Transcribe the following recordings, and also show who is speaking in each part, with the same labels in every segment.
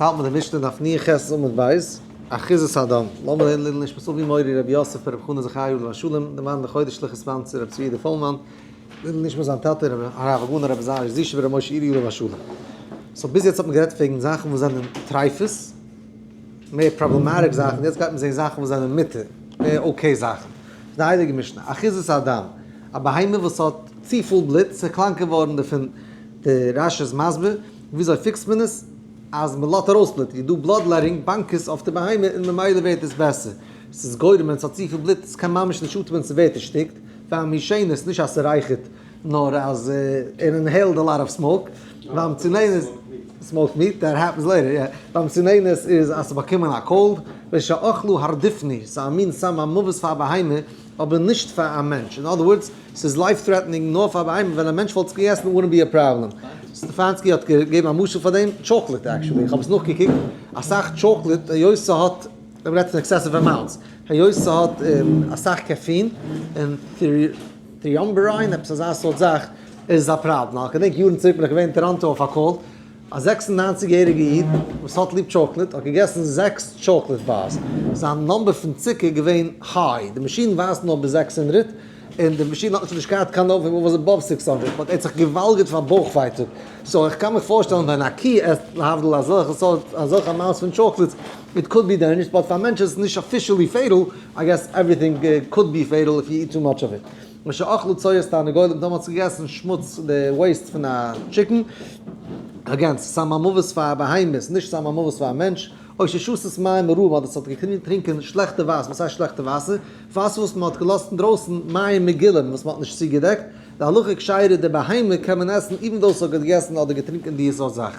Speaker 1: האלט מען די משנה דף נ ח עמוד ב', אחיזת הדם, לאמיר לערנען לעילוי נשמת אבי מורי רבי יוסף ברב חנא זכרי' עליו השלום, די מאן דחודש'ליכע sponsor רבי צבי יהודה פולמאן, לעילוי נשמת זיין טאטע הרב הגאון הרב עזריה זישע ברב משה אירי עליו השלום. so ביז יעצט האט מען גערעדט וועגן זאכן וואס זענען טרייפות, מער problematic זאכן, יעצט גייט מען זען זאכן וואס זענען מותר, מער okay זאכן. די הייליגע משנה, אחיזת הדם, א בהמה וואס האט צופיל בלוט, ס'איז קראנק געווארן דערפון, די רש י איז מסביר, וויאזוי fix ט מען עס? אז מען לאזט ארויס בלוט, איז דא bloodletting באנקעס אויף די בהמה און ממילא ווערט עס בעסער. ס'איז גורם ווען ס'האט צופיל בלוט, עס קען ממש נישט אטעמען ס'ווערט דערשטיקט, והמעשנת, נישט אז ס'רייכערט, נאר אז ער inhaled a lot of smoke, והמצוננת, smoke meat, that happens later, yeah, והמצוננת איז אז ס'באקומען א cold, ושאכלו הרדיפני, ס'איז א מין סם המוות פאר א בהמה, אבער נישט פאר א מענטש, in other words, ס'איז life threatening נאר פאר א בהמה, ווען א מענטש וואלט עס געגעסן wouldn't be a problem. סטעפאנסקי האט געגעבן א משל פאר דעם, chocolate actually, איך האב עס נאכגעקוקט, אסאך chocolate היות ס'האט, מען רעדט פון excessive amounts, היות ס'האט אסאך caffeine און theobromine, עפעס אזא סארט זאך, איז עס א פראבלעם. איך געדענק יארן צוריק בין איך געווען אין טאראנטא אויף א call, א 96 יעריגע איד וואס האט ליב chocolate האט געגעסן זעקס chocolate bars, זיין number פון צוקער איז געווען high, די מאשין ווייזט נאר ביז 600, און די מאשין האט נישט געהאט קיין over was above 600, but ער האט זיך געוואלגערט פאר בויך ווייטאג, so איך קען מיך פארשטעלן ווען א קי עסט להבדיל אזעלכע סארט אזעלכע amounts פון chocolates, it could be dangerous, but פאר מענטשן איז עס נישט officially fatal, I guess everything could be fatal if you eat too much of it. ושאכלו צואת תרנגולים, טאמער האט זי געגעסן שמוץ די waste פון א chicken, again, ס'איז סם המוות פאר בהמות, נישט סם המוות פאר א מענטש, או ששתת מים הרעים, אדער ס'האט געטרינקען שלעכטע וואסער, וואס הייסט שלעכטע וואסער? וואסער וואס מ'האט געלאזט אינדרויסן, מים מגולים, וואס מ'האט נישט צוגעדעקט, די הלכה כשרה, די בהמה קען מען עסן even though ס'האט געגעסן אדער געטרינקען די סארט זאכן.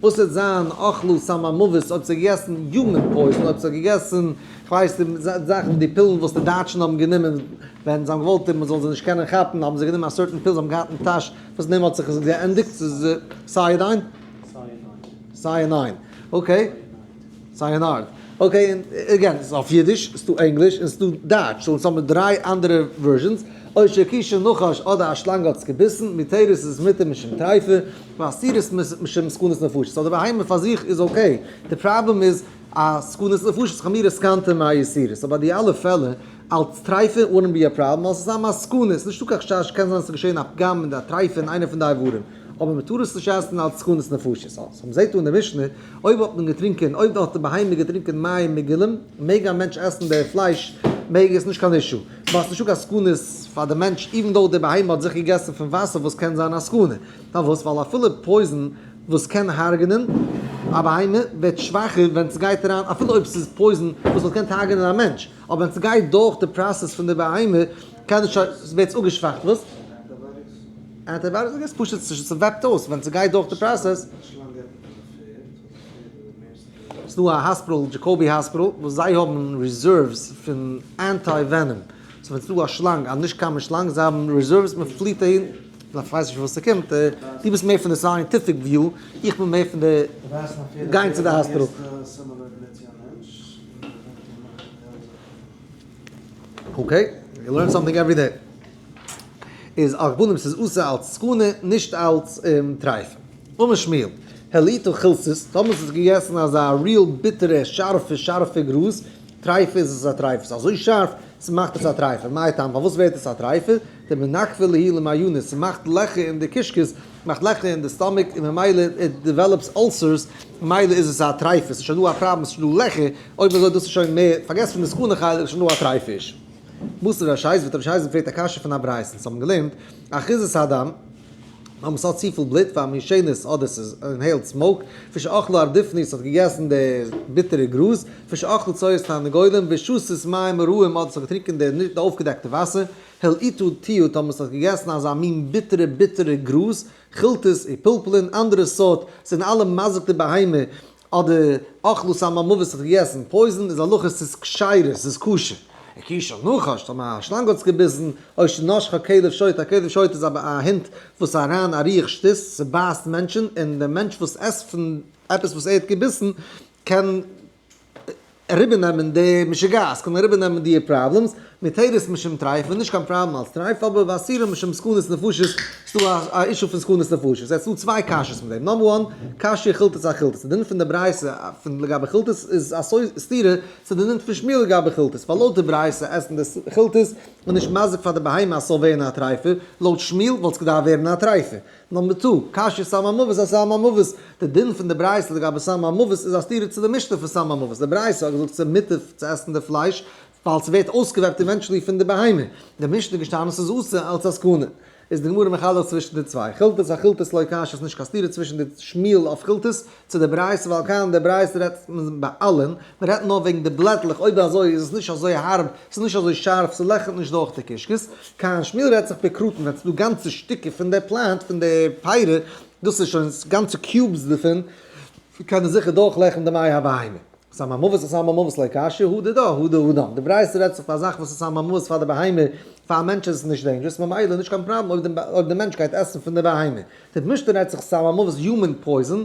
Speaker 1: וואס וועט זיין אכלו סם המוות אויב ס'האט געגעסן human poison, אויב ס'האט געגעסן כ'ווייס די זאכן די פילן וואס די דייטשן האבן גענומען ווען זיי האבן געוואלט מען זאל זיי נישט קענען כאפן האבן זיי גענומען א certain pill זיי האבן געהאט אין טאש וואס נעם האט זיך עס געענדיגט ס'איז cyanide? cyanine okay cyanide okay און again ס'איז אויף אידיש ס'איז דא ענגליש און ס'איז דא דייטש so אונז האבן דריי אנדערע versions או שהכישה נחש אדער א שלאנג האט עס געביסן מותרת איז עס מותר משום טריפה ואסורות משום סכנת נפשות so די בהמה פאר זיך איז okay די פראבלעם איז א סכנת נפשות חמירא סכנתא מאיסורא so ביי די אלע פעלער אלץ טרייפה wouldn't be a problem ווייל ס'איז א מסקנא ס'איז נישטא קיין חשש קען זיין ס'איז געשען א פגם אין די טרייפה אין איינע פון די איברים אבער מ'טאר עס נישט עסן אלץ סכנת נפשות. so מ'זעט דא אין די משנה אויב האט מען געטרינקען אויב האט די בהמה געטרינקען מים מגולים מעג א מענטש עסן די פלייש מעג עס נישט קיין issue ווייל ס'נישטא קיין סכנות פאר די מענטש even though די בהמה האט זיך געגעסן פון וואסער וואס קען זיין א סכנה. פארוואס? ווייל אפילו poison וואס קען הרג'נען א בהמה ווערט שוואכער ווען ס'גייט אריין, אפילו אויב ס'איז poison וואס וואלט געקענט הרג'נען א מענטש, אבער ווען ס'גייט דורך די process פון די בהמה קען עס שוין, ווערט עס אפגעשוואכט, וואס? antibiotics? I guess פשוט ס'וועפט אויס ווען ס'גייט דורך די process. ס'דא א hospital, Jacobi Hospital, וואס זיי האבן reserves פון anti venom, so ווען ס'דא א שלאנג, א נישט common שלאנג, זיי האבן reserves, מ'פליעט אהין, איך ווייס נישט וואס ס'קומט, דו ביסט מער פון די scientific view, איך בין מער פון די גיין צו די hospital. okay, you learn something every day. איז על כל פנים ס'איז אסור אלס סכנה, נישט אלס טרייף. אמר שמואל, הלעיטה חילתית, טאמער ס'איז געגעסן אזא real ביטערע שארפע שארפע גראז, טרייפה איז עס א טרייפה, ס'איז אזוי שארף, ס'מאכט עס א טרייפה, מאי טעמא פארוואס ווערט עס א טרייפה? דמנקבא להו למעיינא, ס'מאכט לעכער אין די קישקעס, מאכט לעכער אין די stomach און ממילא it develops ulcers, ממילא איז עס א טרייפה, ס'איז שוין דא א פראבלעם, ס'איז שוין דא לעכער, אויב אזוי דאס איז שוין מער, פארגעס פון די סכנה חלק, ס'איז שוין דא א טרייפה issue. מתיב רב ששת, וועט רב ששת געפרעגט א קשיא פון א ברייתא, אונז האבן געלערנט, אחיזת הדם, אז ס'האט צופיל בלוט, והמעשנת אדער ס'איז inhaled smoke, ושאכלה הרדיפני ס'האט געגעסן די ביטערע גראז, ושאכלה צואת תרנגולים, ושתת מים הרעים אדער ס'האט געטרינקען די אויפגעדעקטע וואסער, הלעיטה תיעוד טאמער ס'האט געגעסן אזא מין ביטערע ביטערע גראז, חילתית ופלפלין, אנדערע סארט, ס'זענען אלע מזיק די בהמה, אדער אכלו סם המוות האט געגעסן poison איז הלכה ס'איז כשרה ס'איז כשר. הכישה נחש טאמער א שלאנג האט עס געביסן, או שנשכה כלב שוטה א כלב שוטה איז א הונט וואס איז אריין א רוח שטות ס'בייסט מענטשן און דער מענטש וואס עסט פון עפעס וואס ער האט געביסן קען אריבערנעמען די משוגעת, קען אריבערנעמען די problems, מותרת משום טריפה, נישט קיין פראבלעם אלס טריפה, אבער ואסורה משום סכנת נפשות, ס'דא א issue פון סכנת נפשות. ס'איז דא צוויי קשיות מיט דעם. number one, קשיא חילתית אחילתית. די דין פון די ברייתא פון לגבי חילתית איז א סתירה צו די דין פון שמואל לגבי חילתית. ווייל לויט די ברייתא עסן די חילתית איז נישט מזיק פאר די בהמה אז ס'זאל ווערן א טריפה, לויט שמואל וואלט עס געדארפט ווערן א טריפה. number two, קשיא סם המוות אסם המוות. די דין פון די ברייתא לגבי סם המוות איז א סתירה צו די משנה פון סם המוות. די ברייתא האט געזאגט ס'איז מותר צו עסן די פלייש ווייל ס'ווערט אויסגעוועפט eventually פון די בהמה. די משנה איז געשטאנען ס'איז אסור אלץ א סכנה. איז די גמרא מחלק צווישן די צוויי. חילתית אחילתית לא קשיא איז נישט קיין סתירה צווישן די שמואל אויף חילתית צו די ברייתא ווייל כאן די ברייתא רעדט מען ביי אלעם, מען רעדט נאר וועגן די בלעטלעך אויב אזוי איז עס נישט אזוי הארב, ס'איז נישט אזוי שארף, ס'לעכערט נישט דורך די קישקעס. כאן שמואל רעדט זיך בכרתים ווען ס'איז דא גאנצע שטיקער פון די plant פון די פירה, דאס איז שוין גאנצע cubes דערפון, קענען זיכער דורכלעכערן די מעי הבהמה. סם המוות אסם המוות לא קשיא, הא דידה הא דאדם. די ברייתא רעדט זיך פאר א זאך וואס איז סם המוות פאר די בהמה, פאר א מענטש איז עס נישט dangerous, ממילא נישט קיין פראבלעם אויב די מענטש גייט עסן פון די בהמה. די משנה רעדט זיך סם המוות human poison,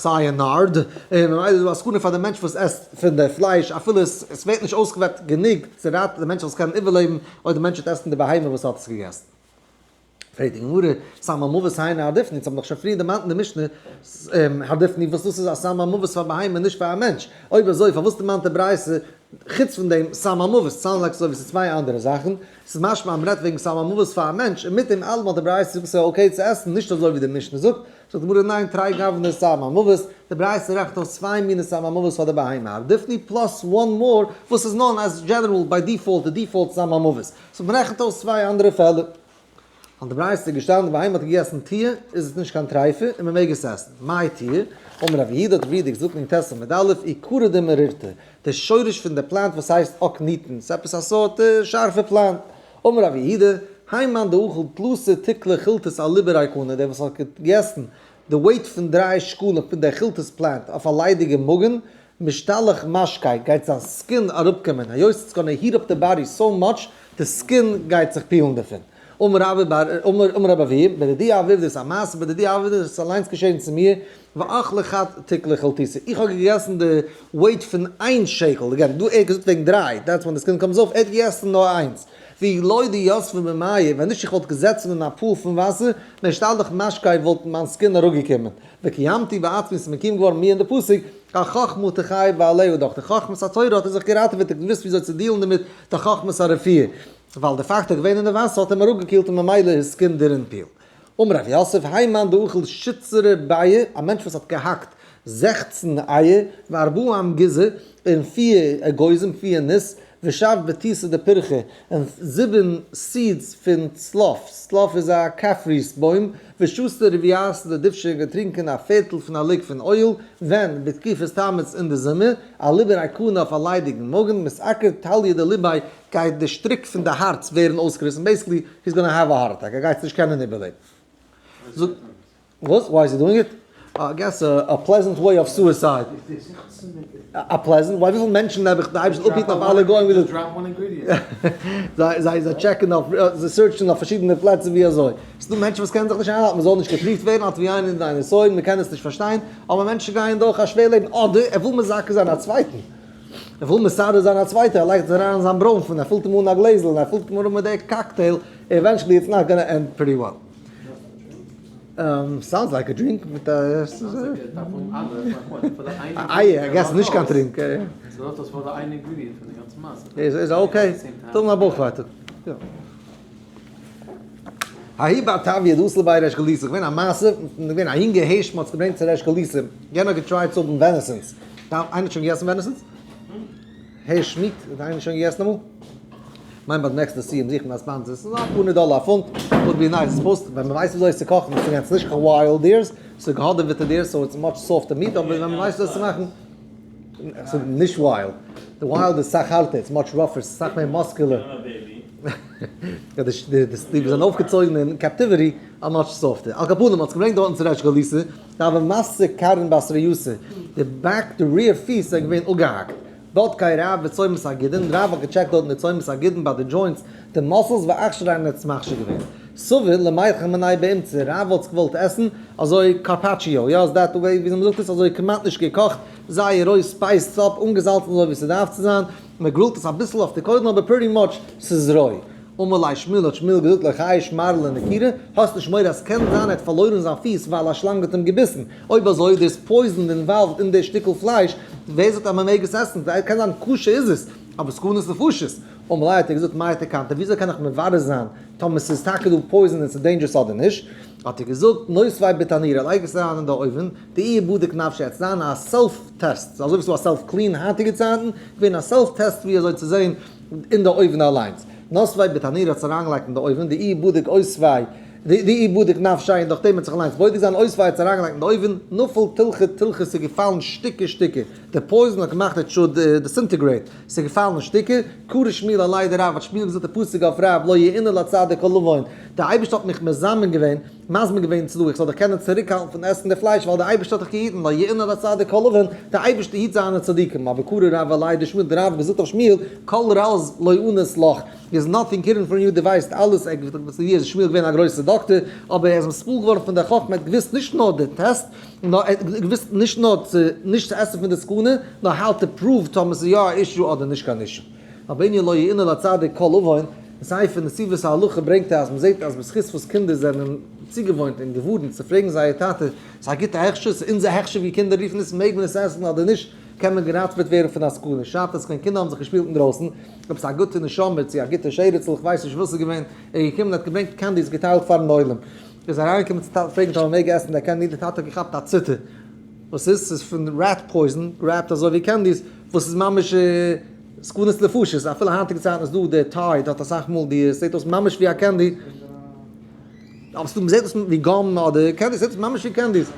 Speaker 1: cyanide, און ממילא איז דא א סכנה פאר די מענטש וואס עסט פון די פלייש אפילו עס ווערט נישט אויסגעוועפט גענוג צו ראטעווען די מענטש זאל עס קענען איבערלעבן אויב די מענטש וועט עסן די בהמה וואס האט עס געגעסן. פרעגט די גמרא, סם המוות היינו הרדיפני, אונז האבן דאך שוין פריער דערמאנט אין די משנה הרדיפני וואס דאס איז א סם המוות פאר בהמה נישט פאר א מענטש, אויב אזוי פארוואס דערמאנט די ברייתא חוץ פון דעם סם המוות, sound like אזוי ווי ס'איז צוויי אנדערע זאכן, ס'איז משמע אז מ'רעדט וועגן סם המוות פאר א מענטש, און מיט דעם אלעם האט די ברייתא געזאגט ס'איז okay צו עסן, נישט אזוי ווי די משנה זאגט, זאגט די גמרא ניין תרי גווני סם המוות, די ברייתא רעכנט אויס צוויי מיני סם המוות פאר די בהמה, הרדיפני plus one more וואס איז known as general by default די default סם המוות, so מ'רעכנט אויס צוויי אנדערע פעלער. און די ברייתא איז געשטאנען די בהמה האט געגעסן תייה איז עס נישט קיין טריפה און מען מעג עס עסן, מאי תייה? אמר רב יהודה האט רב יהודה געזאגט נ"ט עמוד א', עיקרא דמרירתא, די שורש פון די plant וואס הייסט אקניטן, ס'איז עפעס א סארט שארפע plant. אמר רב יהודה, האי מאן דאכל תלתא תקלי חילתית אליבא ריקנא, דער וואס האט געגעסן די weight פון דריי שקלים פון די חילתית plant אויף א ליידיגע מאגן, משתלח משקיה, גייט זיין skin אראפקומען, היות it's gonna heat up די body so much, די skin גייט זיך peel ן דערפון. אמר רבי בר אמר רבי אבהו, בדידי הוה עובדא, ס'איז א מעשה בדידי הוה עובדא, ס'איז אליינס געשען צו מיר, ואכלי חד תקלא חילתיתא, איך האב געגעסן די weight פון איין שקל, again, דא ער האט געזאגט וועגן דריי, that's when די skin comes off, ער האט געגעסן נאר איינס, ואי לא דיתבי במיא, ווען נישט איך וואלט געזעצן אין א pool פון וואסער, משתלח משקיה וואלט מיין skin אראפגעקומען, וקיימתי בעצמי ס'איז מקוים געווארן מיר אין די פסוק, החכמה תחיה בעליה דורך די חכמת התורה האט ער זיך געראטעוועט ער האט געוואוסט וויאזוי צו deal ן דערמיט די חכמת הרפואה, ווייל די פאקט ער געווען אין די וואסער האט אים אראפגעקילט און ממילא איז skin didn't peel. אמר רב יוסף, האי מאן דאכל שיתסרי ביעי, א מענטש וואס האט געהאקט 16 אייער, וארבעה אמגוזא, און פיר אגוזים, פיר ניס, ושב בתיתא דפרחא, און זיבן seeds פון צלף, צלף איז א קפריס בוים, ושתה רביעתא דדובשא און געטרינקען א פערטל פון א לוג פון oil, ווען, בתקופת תמוז אין די זומער, אליבא ריקנא אויף א ליידיגן מאגן, מתעקר תליא דליביה גייט די שטריק פון די הארץ ווערן אויסגעריסן, basically he's gonna have a heart attack, ער גייט עס נישט קענען איבערלעבן. וואס? Why is he doing it? I guess a pleasant way of suicide. A pleasant? ווייל וויפיל מענטשן נעבעך די אייבערשטער זאל אפהיטן אויף אלע גוים ווי זיי זיי check ן אויף זיי search ן אויף פארשידענע פלעצער ווי אזוי. ס'איז דא מענטשן וואס קענען זיך נישט איינהאלטן מ'זאל נישט געפריווט ווערן אל תביאני לידי נסיון מ'קען עס נישט פארשטיין אבער מענטשן גייען דורך א שווער לעבן אדער ער וויל מזכה זיין א צווייטן ער וויל מסדר זיין א צווייטער ער לייגט עס אריין אין זיין ברוינפן ער פילט אים אן א גלעזל און ער פילט אים אן מיט די cocktail eventually it's not gonna end pretty well. Sounds like a drink מיט א אייער, I guess נישט קיין טרינק. איז okay, טאר מען א בויך ווייטאג. ההוא בר טביא דאתא לבי ריש גלותא, געווען א מעשה, געווען א יונגע הערש מ'האט עס געברענגט צו ריש גלותא, יענער האט גע try ט צו האבן venisons, איינער האט שוין געגעסן venisons? הערש meat, האט איינער שוין געגעסן אמאל? מיין ביי די נעקסטע סיום זוכן א sponsor, ס'איז א פאר דאלער א פונט, would be nice, ס'פאסט ווען מ'ווייסט וויאזוי עס צו קאכן, ס'איז גאנץ נישט קיין wild deers, ס'איז געהאדעוועטע deers, so it's much softer meat, אבער ווען מ'ווייסט וויאזוי עס צו מאכן, ס'איז נישט wild, די wild איז סאך הארטער, it's much rougher, ס'איז סאך מער muscular. די וואס זענען אויפגעצויגן אין captivity are much softer. על כל פנים, מ'האט עס געברענגט דארטן צו ריש גלותא, דהוה מסיק קרין בתרייתא, די back, די rear פיס זענען געווען אפגעהאקט. בדקיה רב בצומת הגידין, רב האט געטשעקט דארט אין די צומת הגידין ביי די joints, די muscles ואכשריה און ער האט עס מכשיר געווען. סבר למיכל מיניה באומצא, רב וואלט עס געוואלט עסן אזוי carpaccio, יא is that the way וויאזוי מ'זאגט עס, אזוי כמעט נישט געקאכט, זייער רוי spiced up, אנגעזאלצן אזוי ווי ס'דארף צו זיין, מען grill ט עס אביסל אויף די קוילן אבער pretty much ס'איז רוי. אמר ליה שמואל האט שמואל געזאגט לא חייש מר לנקירא, האסט נישט מורא אז ס'קען זיין ער האט פארלוירן זיין פיס ווייל א שלאנג האט אים געביסן? אויב אזוי דער איז poison involved אין די שטיקל פלייש, ווער זאגט אז מען מעג עס עסן? קען זיין כשר איז עס, אבער סכנת נפשות. אמר ליה האט ער געזאגט מאי תקנתא וויאזוי קען איך מברר זיין טאמער ס'איז טאקע דא poison און ס'איז dangerous אדער נישט? האט ער געזאגט נותביה בתנורא לייג עס אריין אין די אויווען, דאיהו בדיק נפשיה עט זיין א self test, אזוי ווי ס'איז דא א self clean היינטיגע צייטן, געווען א self test ווי אזוי צו זען אין די אויוון אליינס. נותביה בתנורא האט עס אריינגעלייגט אין די אויוון, דאיהו בדיק אותביה, דאיהו בדיק נפשיה און דורך דעם האט זיך אליינס בודק זיין אותביה האט עס אריינגעלייגט אין די אויוון, נפל תילכא תילכא ס'איז געפאלן שטיקער שטיקער, די poison האט געמאכט it should disintegrate, ס'איז געפאלן אין שטיקער, קרא שמואל עליה דרב האט שמואל געזאגט די פסוק אויף רב לא יאונה לצדיק כל און, די אייבערשטער האט מיך מזמן געווען, מזמין געווען צו דא איך זאל דיך קענען צוריקהאלטן פון עסן די פלייש ווייל די אייבערשטער האט דיך געהיטן לא יאונה לצדיק כל און, די אייבערשטער היט זיינע צדיקים, אבער קרא רב עליה דשמואל די רב האט געזאגט אויף שמואל כל רז לא אנוס לך, איז nothing hidden from you די ווייסט אלעס, ער איז שמואל געווען א גרויסע דאקטער, אבער ער איז נתפעל געווארן פון די חכמה ער האט געוואוסט נישט נאר די טעסט, נאר ער האט געוואוסט נישט נאר צו נישט צו עסן פון די סכנה, נאר how to prove טאמער ס'איז יא א issue אדער נישט קיין issue. אבער לא יאונה לצדיק כל און, אין ספר נתיבות ההלכה ברענגט ער אז מ'זעט אז בזכות וואס קינדער זענען צוגעוואוינט און געווארנט צו פרעגן זייער טאטע, ס'איז א גוטע הכשר, ס'איז אונזער הכשר ווי קינדער רופן עס, מעג מען עס עסן אדער נישט, קען מען געראטעוועט ווערן פון א סכנה. שרייבט אז ווען קינדער האבן זיך געשפילט אינדרויסן, עפעס א גוטע נשמה צו א גוטע שרצ'ל, כ'ווייס נישט וואס ס'איז געווען, ער איז געקומען און האט געברענגט candies געטיילט פארן עולם. איז אריינגעקומען צו טאטע פרעגן טאמער מעג עסן די candy, די טאטע האט געכאפט א ציטער, וואס איז? ס'איז פון rat poison wrapped אזוי ווי candies, וואס איז ממש סכנת נפשות, אפילו היינטיגע צייטן איז דא די Tide האט אסאך מאל די, עס זעט אויס ממש ווי א candy, אבער ס'דא מ'זעט עס ווי gum אדער candy, ס'זעט אויס ממש ווי candies,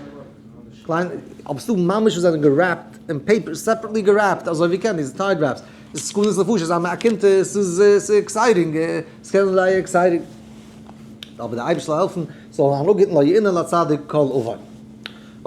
Speaker 1: קליין, אבער ס'דא ממש וואס זענען גע wrap ט אין paper, separately גע wrap ט אזוי ווי candies, Tide wraps, איז סכנת נפשות, אז א קינד ס'איז exciting, ס'קען זיין זייער exciting. אבער דער אייבערשטער זאל העלפן ס'זאל זיין אפגעהיטן לא יאונה לצדיק כל און.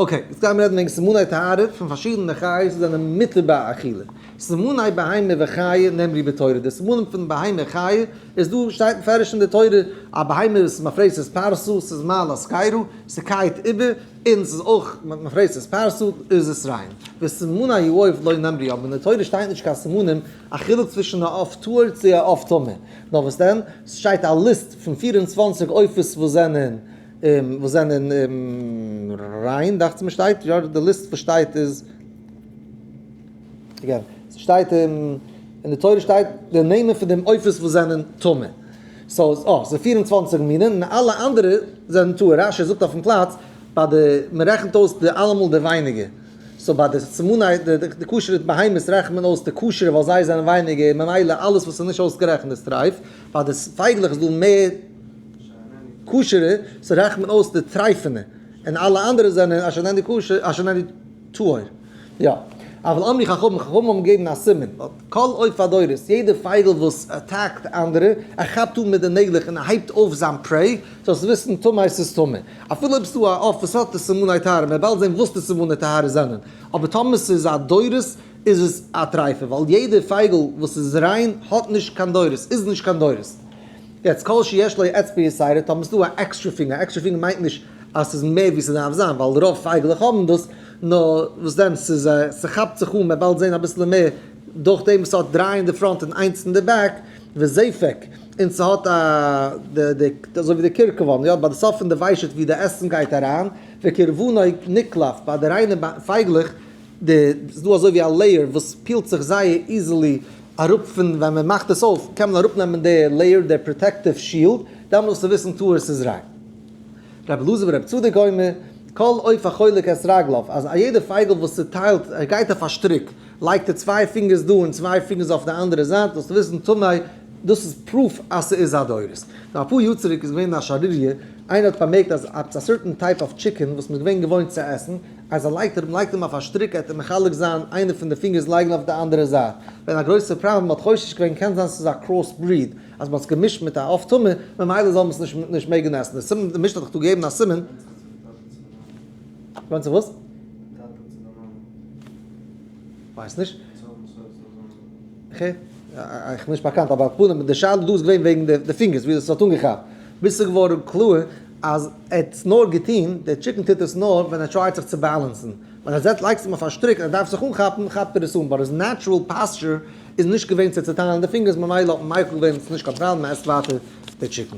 Speaker 1: okay, יעצט גיימיר רעדן וועגן סימני טהרה פון פארשידענע חיות וואס זענען מותר באכילה. סימני בהמה וחיה נאמרו בתורה, די סימנים פון בהמה חיה איז דא שטייט מפורש אין די תורה, א בהמה וואס איז מפרסת פרסה, ס'איז מעלה סקירה, ס'קייט איבער, און ס'איז אויך מפרסת פרסה, איז עס ריין. וסימני העוף לא נאמרו, אבער אין די תורה שטייט נישט קיין סימנים א חילוק צווישן א עוף טהור צו א עוף טמא. נאר וואס דען? ס'שטייט א ליסט פון 24 עופות וואס זענען ריין, דאכט זיך מיר שטייט, יא די ליסט וואס שטייט איז, again, ס'שטייט אין די תורה שטייט די נעמען פון דעם עופות וואס זענען טמא. so, אה, ס'איז 24 מינים, און אלע אנדערע זענען טהור. רש"י זאגט אויפן פלאץ, ביי די, מ'רעכנט אויס די אלעמאל די ווייניגער. so ביי די סימני די כשר'ע בהמות רעכנט מען אויס די כשר'ע ווייל זיי זענען ווייניגער ממילא אלעס וואס איז נישט אויסגערעכנט איז טרייף, ביי די פייגלעך איז דא מער כשר'ע so רעכנט מען אויס די טרייפענע און אלע אנדערע זענען אשר איננו כשר אשר איננו טהור. יא. אבל אמרו חכמים, חכמים האבן געגעבן א סימן, כל עוף הדורס, יעדע פייגל וואס attack ט אנדערע, ער כאפט אן מיט די נעגלעך און ער הייבט אויף זיין prey, זאלסט וויסן טמא ס'איז טמא. אפילו אויב ס'דא א עוף וואס האט די סימני טהרה, מ'וועט באלד זען וואס די סימני טהרה זענען, אבער טאמער ס'איז א דורס איז עס א טרייפע, ווייל יעדע פייגל וואס איז ריין האט נישט קיין דורס, איז נישט קיין דורס. יעצט כל שיש לו אצבע יתירה, טאמער ס'דא א עקסטרע פינגער, א עקסטרע פינגער מיינט נישט אז ס'איז מער ווי ס'דארף זיין, ווייל רוב פייגלעך האבן דאס, נאר וואס דען, ס'איז א, ס'כאפט זיך אן, מ'וועט באלד זען אביסל מער, דורך דעם וואס ס'האט דריי אין די front און איינס אין די back, וזפק, און ס'האט א די די אזוי ווי די קורקבן, יא, ביי די סוף פון די ושט ווי די עסן גייט אריין, וקרבנו נקלף, ביי די ריינע פייגלעך, די, ס'איז דא אזוי ווי א layer וואס peel ט זיך זייער easily אראפ פון ווען מען מאכט עס אויף, קען מען אראפנעמען די layer, די protective shield, דעמאלט זאלסטו וויסן טהור ס'איז ריין. רבי אלעזר ברבי צדוק אומר, כל עוף החולק את רגליו, אז א יעדע פייגל וואס צוטיילט, ער גייט אויף א שטריק, לייגט ער צוויי פינגערס דא און צוויי פינגערס אויף די אנדערע זייט, זאלסטו וויסן טמא, דאס איז proof אז ס'איז א דורס. נאר אפאר יאר צוריק איז געווען א שערוריה, איינער האט באמערקט אז עפעס א certain type of chicken וואס מ'איז געווען געוואוינט צו עסן, אז ער לייגט אים לייגט אים אויף א שטריק עט ער מחלק זיין איינע פון די פינגערס לייגן אויף די אנדערע זייט, ווען א גרויסע פראבלעם מ'האט חושש געווען קען זיין ס'איז א cross breed אז מ'האט עס געמישט מיט א עוף טמא ממילא זאל מען עס נישט נישט מעגן עסן, די סימן די משנה האט דאך דא געגעבן א סימן. ווענדט זיך וואס? ווייס נישט. איך בין נישט באקאנט אבער על פנים די שאלה דא איז געווען וועגן די פינגערס ווי עס האט אנגעכאפט ביז ס'איז געווארן קלאר אז ער האט עס נאר געטון, די chicken טוט עס נאר ווען ער try ט זיך צו balance ן, ווען ער זעט לייגסט אים אויף א שטריק און ער דארף זיך אנכאפן, כאפט ער עס אן, but his natural posture איז נישט געווען צו צעטיילן די פינגערס, ממילא האט מען מיקל געווען, ס'איז נישט קיין פראבלעם, מען עסט ווייטער די chicken.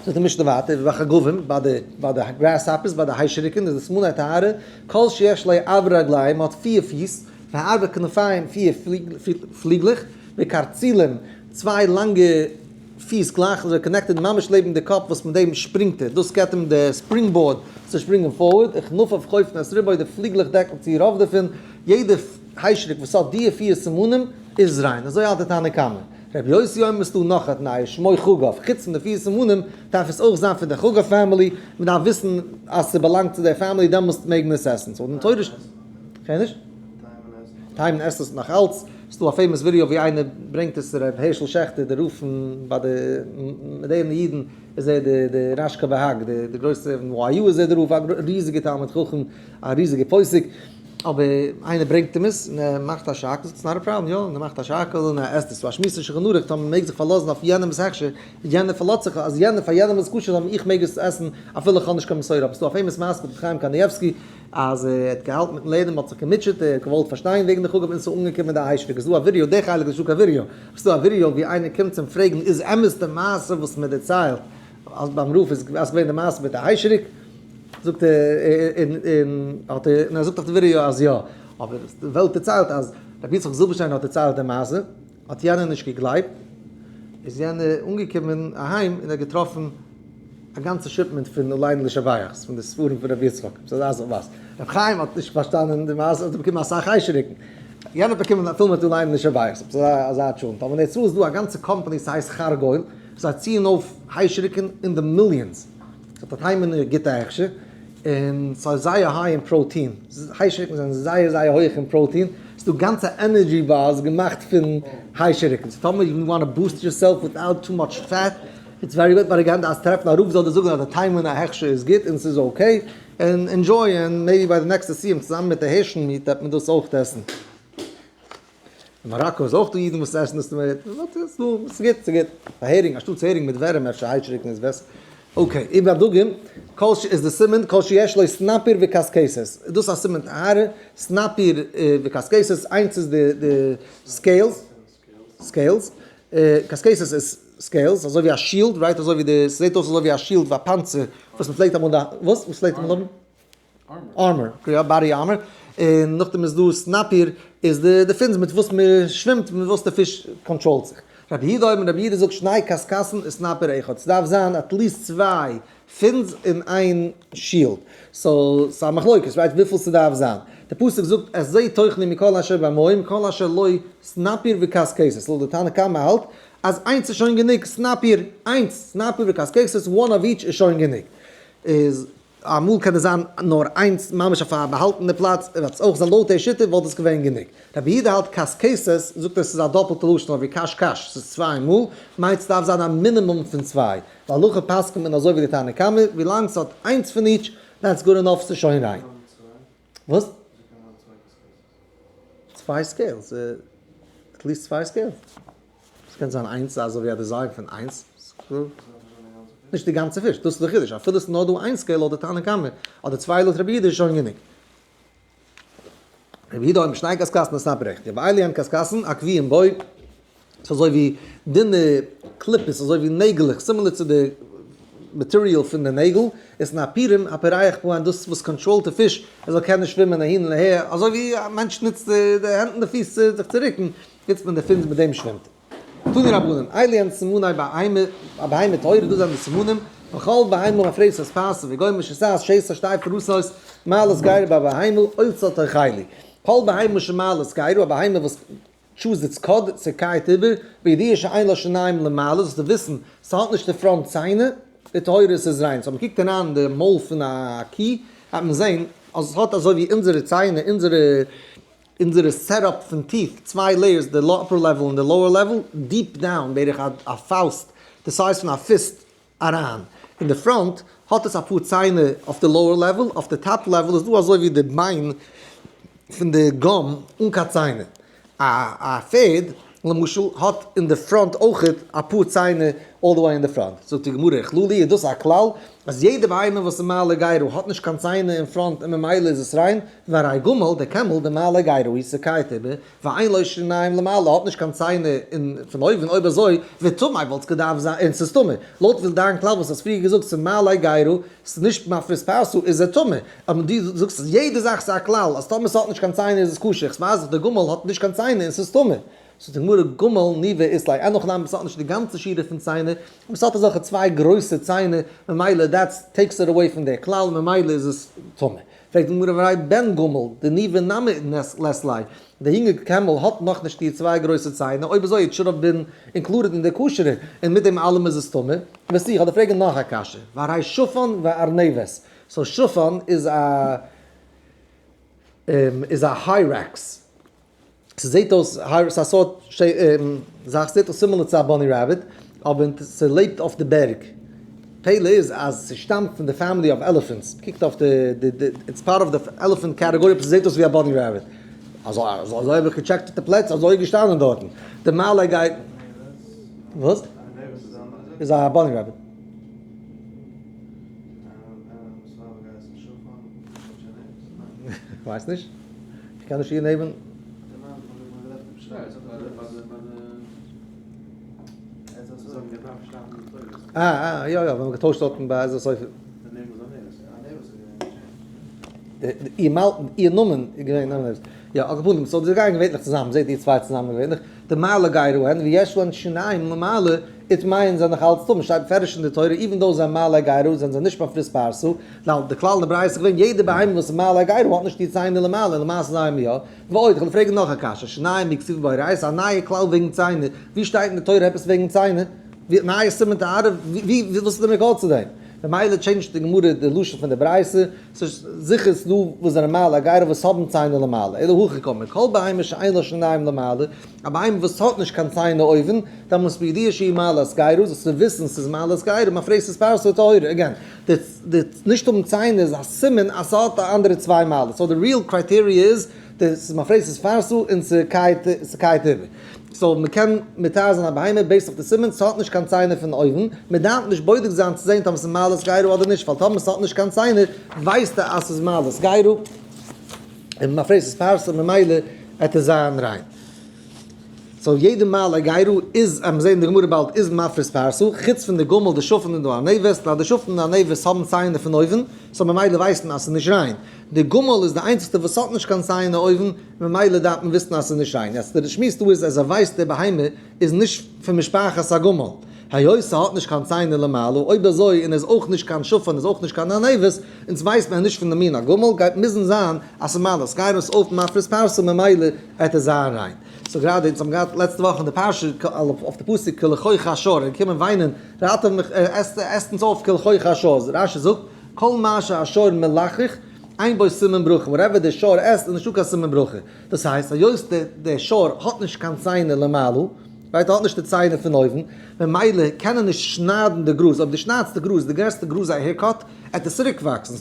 Speaker 1: זאגט די משנה ווייטער, ובחגבים, ביי די ביי די grasshoppers, ביי די היישעריקן, איז די סימני טהרה, כל שיש לו ארבע רגליים, מען האט פיר פיס, וארבע כנפיים, פיר פליגלעך, וקרצילים, צוויי לאנגע פיס גלייך אזוי connected ממש לעבן די קאפ וואס מיט דעם שפרינגט ער, דאס געבט אים די springboard צו שפרינגען forward, וכנפיו חופין את רובו, די פליגלעך דעקן צו רוב דערפון, יעדע היישעריק וואס האט דיע פיר סימנים איז ריין, אזוי האלט די תנא קמא. רבי יוסי אומר ס'דא נאך א תנאי, שמו חגב, חוץ פון די פיר סימנים דארף עס אויך זיין פון די חגב family, מ'דארף וויסן אז ס'באלאנגט צו די family דעמאלסט מעג מען עס עסן, so אין תורה כ'הער נישט. תימן עסט עס נאך אלץ. ס'דא א famous video ווי איינער ברענגט עס ר' הערשל שעכטער דער רב פון ביי די מאדערנע אידן איז ער די די רשכבה"ג די די גרויסע פון YU איז ער דער רב א ריזיגע תלמיד חכם א ריזיגע פוסק אבער איינער ברענגט אים עס און ער מאכט א שהכל it's not a problem יא און ער מאכט א שהכל און ער עסט עס ס'דא א שמועס אין שולחן ערוך טאמער מ'מעג זיך פארלאזן אויף יענעמ'ס הכשר יענער פארלאזט זיך אז יענער פאר יענעם איז כשר זאל איך מעג עס עסן אפילו איך האב נישט קיין מסורה אבער ס'דא א famous מעשה מיט ר' חיים קנייבסקי אז ער האט געהאלטן מיטן לערנען, מ'האט זיך געמוטשעט, ער האט געוואלט פארשטיין וועגן די חגב און ס'איז אנגעקומען די היישעריק, איז דא א ווידעא, די חלק איז נישטא קיין ווידעא, ס'איז דא א ווידעא ווי איינער קומט צום פרעגן איז אמת די מעשה וואס מען דערציילט אז ביים רב איז געווען די מעשה מיט די היישעריק, זאגט ער און און האט ער און ער זאגט אויף די ווידעא אז יא, אבער די וועלט דערציילט אז רבי יצחק זילבערשטיין האט דערציילט די מעשה, האט יענער נישט געגלייבט, איז יענער אנגעקומען אהיים און ער האט געטראפן א גאנצע shipment פון עלינו לשבח, פון די ספרים פון רבי יצחק, ס'איז אזא זאך וואס? רבי חיים האט נישט פארשטאנען די מעשה, האט ער באקומען אסאך היישעריקן, יענער האט באקומען פול מיט עלינו לשבח, ס'איז אזא טשולנט, אבער אין ארץ ישראל איז דא א גאנצע קאמפאני ס'הייסט חרגול, זיי ציען אויף היישעריקן אין די millions, ס'האט א תימן'ער גוטע הכשר, און ס'איז זייער high אין protein, היישעריקן זענען זייער זייער הויעך אין protein, ס'איז דא גאנצע energy bars געמאכט פון היישעריקן, so טאמער you want boost yourself without too much fat, it's very good, but again דארפסט טרעפן א רב זאל דיר זאגן אז די תימן'ער הכשר איז גוט און ס'איז okay, און enjoy און maybe ביי די נעקסטע סיום צוזאמען מיט די הערשן meat וועט מען דאס אויך עסן. אין מאראקא איז אויך דא אידן וואס עסן עס מיט, ס'איז גוט, ס'איז גוט. פאר הערינג, אנשטאטס הערינג מיט ווערים אפשר היישעריקן איז בעסער. okay, ובדגים, כל ש איז די סימן, כל שיש לו סנפיר וקשקשת. איז דאס א סימן טהרה? סנפיר וקשקשת, איינס איז די די scales, scales, קשקשת איז scales, אזוי ווי א shield, right? אזוי ווי די, ס'זעט אויס אזוי ווי א shield, ווי א פאנצער, וואס מ'פלעגט אמאל, וואס? וואס פלעגט מען האבן? armor, יא body armor, און נאכדעם איז דא סנפיר איז די די fins מיט וואס מען שווימט מיט וואס די פיש control ט זיך. רבי יהודה אומר רבי יהודה זאגט שני קשקשתין וסנפיר אחד, ס'דארף זיין at least צוויי fins און איין shield, so ס'איז א מחלוקת right וויפיל ס'דארף זיין, די פסוק זאגט את זה תאכלו מכל אשר במים כל אשר לו סנפיר וקשקשת, לויט די תנא קמא האלט אז איינס איז שוין גענוג סנפיר, איינס סנפיר וקשקשת one of each איז שוין גענוג, איז אמאל קען עס זיין נאר איינס ממש אויף א באהאלטענע פלאץ, און וועט עס אויך זיין לויט די שיטה וואלט עס געווען גענוג. רבי יהודה האלט קשקשת, זאגט ער ס'איז א דאפלטע לשון אויף ווי קש קש, ס'איז צוויי מאל, מיינט ס'דארף זיין א מינימום פון צוויי. להלכה פסק'נט מען אזוי ווי די תנא קמא, ווילאנג ס'האט איינס פון each, that's good enough ס'איז שוין ריין. וואס? צוויי scales, at least צוויי scales. ס'קען זיין איינס אזוי ווי א design פון איינס. נישט די גאנצע פיש, דאס איז די חידוש, אפילו ס'איז נאר דא איין scale לויט די תנא קמא, אדער צוויי לויט רבי יהודה איז שוין גענוג. רבי יהודה אומר שני קשקשתין וסנפיר אחד, ואלו הן קשקשתין הקבועים בו, ס'איז אזוי ווי דינע קליפות, אזוי ווי נעגלעך, similar צו די material פון די נעגל, וסנפירים הפורח בהן דאס וואס control ט די פיש ער זאל קענען שווימען אהין און אהער, אזוי ווי א מענטש נוצט די הענט און די פיס צו זיך צו רוקן, נוצט מען די fins מיט דעם שווימט. תנו רבנן, אלו הן סימני בהמה, א בהמה טהורה, דאס זענען די סימנים, וכל בהמה מפרסת פרסה וגומר שסעת שסע שתי פרסות מעלות גרה בבהמה אותה תאכלו. כל בהמה שמעלת גרה, א בהמה וואס chews its cud, ס'קייט איבער, בידיעה שאין לה שיניים למעלה, זאלסטו וויסן, ס'האט נישט די front ציינער, וטהורה ס'איז ריין. so מ'קוקט אריין אין די מויל פון א קי, וועט מען זען אז עס האט אזוי ווי אונזערע ציינער, אונזערע אונזערע setup פון teeth, צוויי layers, די upper level און די lower level, deep down בערך א פאוסט, די size פון א fist אריין. אין די front האט עס אפאר ציינער אויף די lower level, אויף די top level איז דא אזוי ווי די ביין פון די gum אן קיין ציינער. א פערד למשל האט אין די front אויכעט אפאר ציינער all the way אין די front. זאגט די גמרא, כללי איז דאס א כלל אז יעדע בהמה וואס איז מעלה גרה האט נישט קיין ציינער אין front און ממילא איז עס ריין, והרי גמל, די camel, דמעלה גרה הוא, ס'קייט איבער, ואין לו שיניים למעלה האט נישט קיין ציינער אין פון אויבן, אויב אזוי וטמא וואלט עס געדארפט זיין און ס'איז טמא, לויט ווי דיין כלל וואס האסט פריער געזאגט ס'איז מעלה גרה ס'איז נישט מפריס פרסה איז ער טמא, אבער דו זאגסט אז יעדע זאך ס'איז א כלל אז טאמער ס'האט נישט קיין ציינער איז עס כשר, כ'ווייס דאך די גמל האט נישט קיין ציינער און ס'איז טמא. זאגט די גמרא גמל ניבא אית ליה אין הכי נמי ס'האט נישט די גאנצע שורה פון ציינער, אבער ס'האט אזעלכע צוויי גרויסע ציינער ממילא that's takes it away פון די כלל ממילא איז עס טמא. פרעגט די גמרא והרי בן גמל דניבא נמי לית ליה, די יונגע camel האט נאכנישט די צוויי גרויסע ציינער, אויב אזוי it should have been included אין די כשר'ע, און מיט דעם אלעם איז עס טמא. ותו, איך וועל דיר פרעגן נאך א קשיא, והרי שפן וארנבת, so שפן איז א איז א hyrax, ס'זעט אויס ס'איז א סארט זאך, ס'זעט אויס similar צו א bunny rabbit, אבער ס'לעבט אויף די בערג. פלא איז אז ס'שטאמט פון די family of elephants, קוקט אויף די די it's part of the elephant category אבער ס'זעט אויס ווי א bunny rabbit. אזוי אזוי האב איך געטשעקט אויף די פלעצער אזוי איז געשטאנען דארטן. די מעלה גייט. וואס? איז א bunny rabbit. כ'ווייס נישט. כ'קען נישט איר נעמען. אה אה יא יא ווען מ'האט געטוישט דארטן ביי עזרא סופר. איר נאמען איז געווען אנדערש. יא על כל פנים so זיי גייען געווענליך צוזאמען מ'זעט די צוויי צוזאמען געווענליך. דמעלי גרה הן ויש להן שיניים למעלה וטמאין זענען נאך אלץ טמא שטייט מפורש אין די תורה even though זיי מעלי גרה זענען זיי נישט מפריס פרסה ווייל די כלל אין די ברייתא איז געווען יעדע בהמה וואס איז מעלי גרה האט נישט די ציינער למעלה למעשה זיי האבן יא. ועוד, איך וויל פרעגן נאך א קשיא, שיניים מי כתיב באורייתא, א נייע כלל וועגן ציינער, ווי שטייט אין די תורה עפעס וועגן ציינער? ווי נייע סימן טהרה? ווי וואס איז די מקור צו דעם? ממילא change ט די גמרא די לשון פון די ברייתא, ס'איז זיכער ס'דא וואס זענען מעלי גרה וואס האבן ציינער למעלה, אלא הכי קאמר, כל בהמה שאין לה שיניים למעלה, א בהמה וואס האט נישט קיין ציינער אויבן, דאמאלס בידיעה שהיא מעלת גרה, זאלסטו וויסן ס'איז מעלת גרה, מפרסת פרסה טהורה, again, די נישט האבן ציינער איז א סימן אז ס'האט א אנדערע צוויי מעלות, so די real criteria איז די ס'איז מפרסת פרסה און ס'קייט איבער, so מ'קען מטהר זיין א בהמה based אויף די סימן ס'האט נישט קיין ציינער פון אויבן, מ'דארף נישט בודק זיין צו זען טאמער ס'איז מעלת גרה אדער נישט, ווייל טאמער ס'האט נישט קיין ציינער ווייסטו אז ס'איז מעלת גרה און מפרסת פרסה ממילא וועט עס זיין ריין. so יעדע מעלי גרה איז, אז מיר זעהן אין די גמרא באלד, איז מפריס פרסה, חוץ פון די גמל, די שפן און די ארנבת, ווייל די שפן און די ארנבת האבן ציינער פון אויבן, so ממילא ווייסט מען אז ס'איז נישט ריין. די גמל איז די איינציגסטע וואס האט נישט קיין ציינער אויבן, ממילא דארף מען וויסן אז ס'איז נישט ריין. יעצט די שמועס דא איז אז ער ווייסט די בהמה איז נישט פון משפחת הגמל, היות ס'האט נישט קיין ציינער למעלה, אויב אזוי און איז אויך נישט קיין שפן איז אויך נישט קיין ארנבת, אונז ווייסט מען נישט פון די מין הגמל, גייט מוזן זיין אז ס'איז מעלת גרה איז אויך מפריס פרסה ממילא וועט עס זיין ריין. so גראדע אונז האבן געהאט לעצטע וואך אין די פרשה אויף די פסוק כלחוך השור, ער איז געקומען וויינען ראטעוו מיך עסט עסט אונז אויף כלחוך השור, רש"י זאגט כל מה שהשור מלחך אין בו סימן ברכה, whatever די שור עסט איז נישטא קיין סימן ברכה, דאס הייסט היות די שור האט נישט קיין ציינער למעלה, right, ער האט נישט די ציינער פון אויבן, ממילא קען ער נישט שניידן די גראז, אויב דו שניידסט די גראז, די גרעסטע גראז א haircut, עט עס צוריק וואקסן,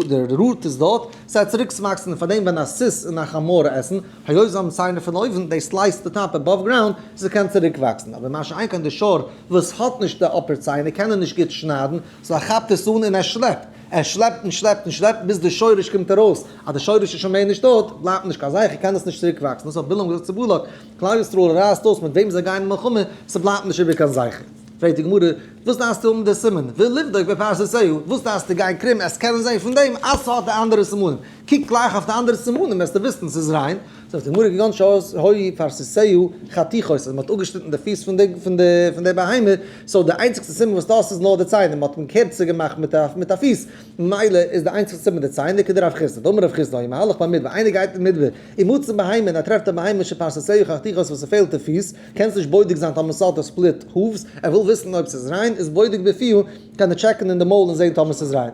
Speaker 1: די root איז דארט, ס'וועט צוריק וואקסן, און פארדעם ווען א סוס און א חמור עסן, היות זיי האבן ציינער פון אויבן, they slice the top above ground, ס'קען צוריק וואקסן, אבער מה שאין כן די שור וואס האט נישט די upper ציינער קען ער נישט גוט שניידן, so ער כאפט עס אן און ער שלעפט, ער שלעפט און שלעפט און שלעפט ביז די שורש קומט ארויס, אז די שורש איז שוין מער נישט דארט, בלייבט נישט קיין זכר, קען עס נישט צוריק וואקסן, דאס האט בלעם געזאגט צו בלק, כלל ישראל רייסט אויס מיט וועם זיי גייען אין מלחמה, ס'בלייבט נישט איבער קיין זכר. פרעגט די גמרא, וואס דארפסטו האבן די סימן? ולבדוק בפרסותיה, וואס דארפסטו גיין קרום עס קענען זען פון דעם אז ס'האט די אנדערע סימנים? קוק גלייך אויף די אנדערע סימנים וועסטו וויסן ס'איז ריין. זאגט די גמרא, כגון שהיו פרסותיה חתוכות, אז מ'האט אפגעשניטן די פיס פון די פון די פון די בהמה, so די איינציגסטע סימן וואס דו האסט איז נאר די ציינער, מ'האט אים קערצער געמאכט מיט א מיט א פיס, ממילא איז די איינציגסטע סימן די ציינער, כדרב חסדא, דאמר רב חסדא, היה מהלך במדבר, איינער גייט אין מדבר, ומצא בהמה און ער טרעפט א בהמה שפרסותיה חתוכות וואס ס'פעלט די פיס, קענסט נישט בודק זיין טאמער ס'האט א split hooves, ער וויל וויסן אויב ס'איז ריין, איז בודק בפיו, קען ער טשעקן אין די מויל און זעהן טאמער ס'איז ריין.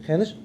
Speaker 1: כ'הער נישט.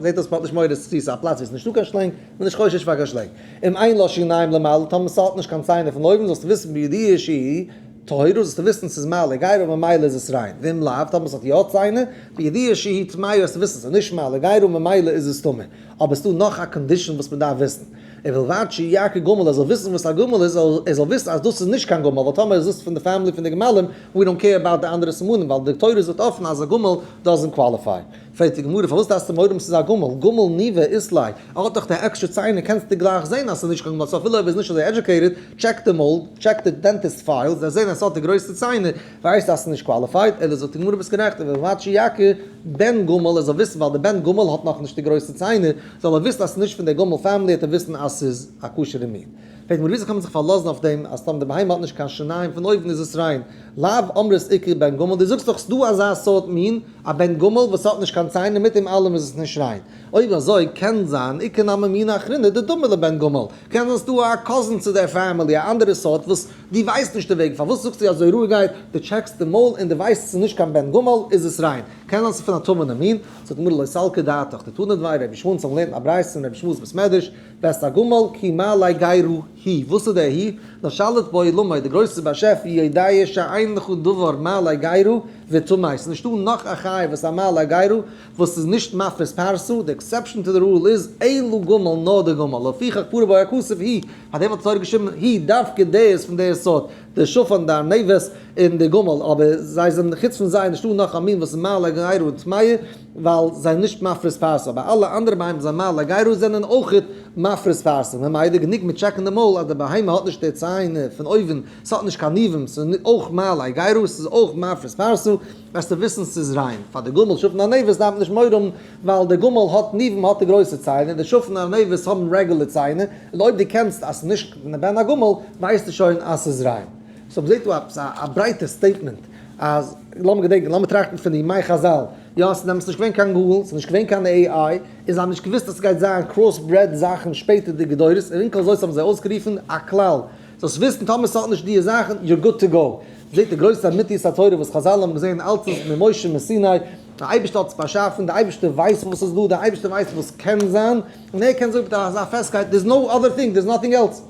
Speaker 1: זעהט אויס מ'האט נישט מורא צו ס'איז א פלאץ ווי ס'איז נישטא קיין שלענג, מ'איז נישט חושש פאר קיין שלענג. אם אין לה שיניים למעלה, טאמער ס'האט נישט קיין ציינער פון אויבן זאלסטו וויסן בידיעה שהיא. טהורה, זאלסטו וויסן ס'איז מעלה גרה ממילא איז עס ריין, ואם לאו, טאמער ס'האט יא ציינער, בידיעה שהיא טמאה זאלסטו וויסן ס'איז נישט מעלה גרה ממילא איז עס טמא. אבער ס'דא נאך א condition וואס מ'דארף וויסן. ובלבד שיכיר גמל ער זאל וויסן וואס א גמל איז, ער זאל וויסן אז דאס איז נישט קיין גמל, ווייל טאמער איז דאס פון די family פון די גמלים, we don't care about די אנדערע סימנים, ווייל די תורה זאגט אפן אז א גמל doesn't qualify. פרעגט די גמרא פארוואס דארפסטו מורא האבן ס'איז א גמל, גמל ניבא אית ליה, ער האט דאך די עקסטרע ציינער קענסטו גלייך זען אז ס'איז נישט קיין גמל, so אפילו אויב ער איז נישט אזוי educated, check די מויל, check די dentist files, וועסט זען אז ס'האט די גרויסע ציינער, ווייסט אז ס'איז נישט qualified, אלא זאגט די גמרא ביסט גערעכט, ובלבד שיכיר בן גמל, ער זאל וויסן ווייל די בן גמל האט נאכנישט די גרויסע ציינער, זאל ער וויסן אז ס'איז נישט פון די גמל family, העט ער וויסן אז ס'איז א כשר'ע מין. פרעגט די גמרא וויאזוי קען מען זיך פארלאזן אויף דעם אז טאמער די בהמה האט נישט קיין שיניים פון אויבן איז עס ריין? לאו אמרת איכא בן גמל, דו זאגסט דאך ס'דא אזא סארט מין, א בן גמל וואס האט נישט קיין ציינער מיט דעם אלעם איז עס נישט ריין. אויב אזוי קען זיין איכא נמי מינא אחרינא דדמי לבן גמל, קען זיין ס'דא א cousin צו דער family א אנדערע סארט וואס דו ווייסט נישט דערוועגן, פארוואס זאגסטו אזוי רואיגהייט, דו check סט די מויל און דו ווייסט ס'איז נישט קיין בן גמל איז עס ריין, קען זיין ס'איז פון א טמא'נע מין, זאגט די גמרא לא סלקא דעתך דתנא דבי רבי ישמעאל אונז האבן געלערנט א ברייתא אין רבי ישמעאל'ס בית מדרש, ואת הגמל כי מעלה גרה הוא, וואס איז דער הוא? נאר שליט בעולמו, דער גרויסער באשעפער יודע שאין לך דבר מעלה גרה וטמא, ס'איז נישטא נאך א חיה וואס איז א מעלה גרה וואס איז נישט מפריס פרסה, די exception to the rule איז אלא גמל נאר די גמל, לפיכך פרע בו הכתוב הוא, פאר דעם האט די תורה געשריבן הוא דווקא דאס פון די סארט, די שפן די ארנבת און די גמל, אבער זיי זענען חוץ פון זיי נישטא נאך א מין וואס איז מעלה גרה און טמאה, ווייל זיי נישט מפריס פרסה, אבער אלע אנדערע בהמות זענען מעלה גרה זענען אויכעט מפריס פרסה, ממילא גענוג מיט check ן די מויל אז די בהמה האט נישט די ציין פון אויבן, ס'האט נישט קיין ניבים, ס'איז אויך מעלה גרה, ס'איז אויך מפריס פרסה, וועסטו וויסן ס'איז ריין. פאר די גמל שפן ארנבת דארף מען נישט מורא האבן, ווייל די גמל האט ניבים האט די גרויסע ציינער, די שפן ארנבת האבן רעגולער ציינער, און אויב דו קענסט אז ס'איז נישט בן הגמל, ווייסטו שוין אז ס'איז ריין. so מ'זעט דא עפעס א ברייטע statement אז לאמיר געדענקען, לאמיר טראכטן פון די ימי חזל, יא ס'איז דעמאלטס נישט געווען קיין גוגל, ס'איז נישט געווען קיין AI, און זיי האבן נישט געוואוסט אז ס'גייט זיין cross bred זאכן שפעטערדיגע דורות, און עם כל זאת האבן זיי אויסגערופן א כלל, זאלסט וויסן טאמער ס'האט נישט דיע זאכן, you're good to go. זעט די גרויסע אמיתיות התורה וואס חזל האבן געזען אלץ איז ממשה מסיני, די אייבערשטער האט עס באשאפן, די אייבערשטער ווייסט וואס איז דא, די אייבערשטער ווייסט וואס קען זיין, און ער קען זאגן מיט אזא פעסטקייט, there's no other thing, there's nothing else.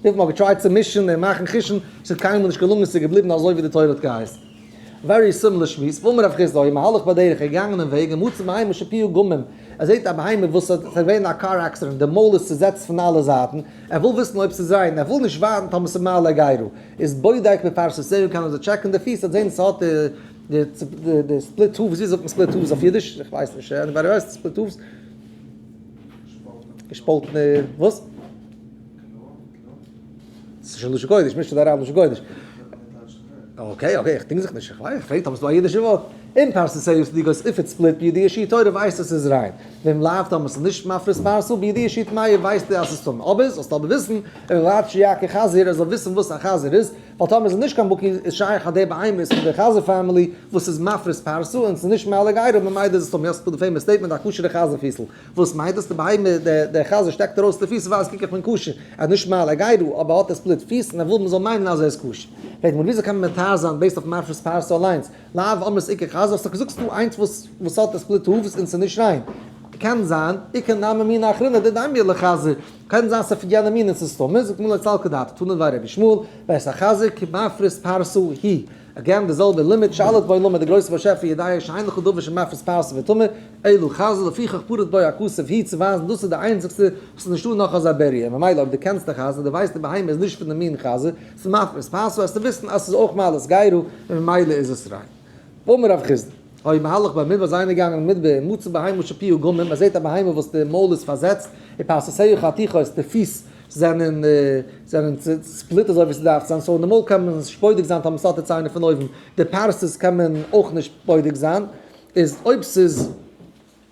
Speaker 1: וויפיל מ'האט גע try ט צו מישן און מאכן חושן, ס'איז קיינמאל נישט געלונגען, ס'איז געבליבן אזוי ווי די תורה האט געהייסן. very similar שמועס, ואמר רב חסדא היה מהלך בדרך, ער איז געגאנגען אין וועג, ומצא בהמה שפיה גמום, ער זעט א בהמה וואס האט געווען א car accident, די מויל איז צוזעצט פון אלע זייטן, ער וויל וויסן אויב ס'איז ריין, ער וויל נישט ווארטן טאמער ס'איז מעלה גרה, איז בודק בפרסותיה קען ער זיך check ן די פיס, ער וועט זען ס'האט די split hooves, ווי זאגט מען split hooves אויף אידיש? איך ווייס נישט, anybody ווייסט split hooves? געשפאלטענע וואס? ס'איז שוין לשון קודש, מישט אריין לשון קודש. okay, okay, איך דינג זיך נישט, איך ווייס, איך פרעג טאמער ס'איז דא א אידישע ווארט. אם פרסותיה סדוקות if it split בידיעה שהיא טהורה ווייסט אז ס'איז ריין. ואם לאו טאמער ס'איז נישט מפריס פרסה בידיעה שהיא טמאה ווייסט ער אז ס'איז טמא. אבער זאלסטו אבער וויסן, ובלבד שיכיר חזיר ער זאל וויסן וואס א חזיר איז, ווייל טאמער איז ער נישט קיין בקי איז שייך אז דער בהמה איז פון די חזיר family וואס איז מפריס פרסה און ס'איז נישט מעלה גרה ממילא איז עס טמא. יאסט פאר די famous statement א כשר'ע חזיר פיסל. וואס מיינט דאס די בהמה דער חזיר שטעקט ארויס די פיס ווייז קוק איך בין כשר, ער איז נישט מעלה גרה אבער האט ער split פיס און ער וויל מ'זאל מיינען אז ער איז כשר. פרעגט מען וויאזוי קען מען מטהר זיין based אויף מפריס פרסה אליינס? לאו אמרת איכא חזיר האסט דאך געזאגט ס'דא איינס וואס וואס האט א split hooves און ס'איז נישט ריין. קען זיין איכא נמי מינא אחרינא דדמיא לחזיר, קען זיין ס'איז פון יענע מין און ס'איז טמא, זאגט מען לא סלקא דעתך תנא דבי רבי ישמעאל, ואת החזיר כמפריס פרסה הוא. again די זעלבע לימוד, שליט בעולמו די גרויסע באשעפער יודע שאין לך דבר שמפריס פרסה וטמא, אלא חזיר לפיכך פרט בו הכתוב הוא צו ווייזן דאס איז די איינציגסטע וואס איז נישטא נאך אזא בריה, ממילא אויב דו קענסט די חזיר, דו ווייסט די בהמה איז נישט פון די מין חזיר, ס'איז מפריס פרסה, וועסטו וויסן אז ס'איז אויך מעלת גרה און ממילא איז עס ריין. ואמר רב חסדא, היה מהלך במדבר איז איינער געגאנגען אין מדבר ומצא בהמה שפיה גמום, ער זעט א בהמה וואס די מויל איז פארזעצט, ופרסותיה חתוכות, די פיס זענען זענען split אזוי ווי ס'דארף זיין, so אין די מויל קען מען נישט בודק זיין טאמער ס'האט די ציינער פון אויבן, די פרסות קען מען אויך נישט בודק זיין, איז אויב ס'איז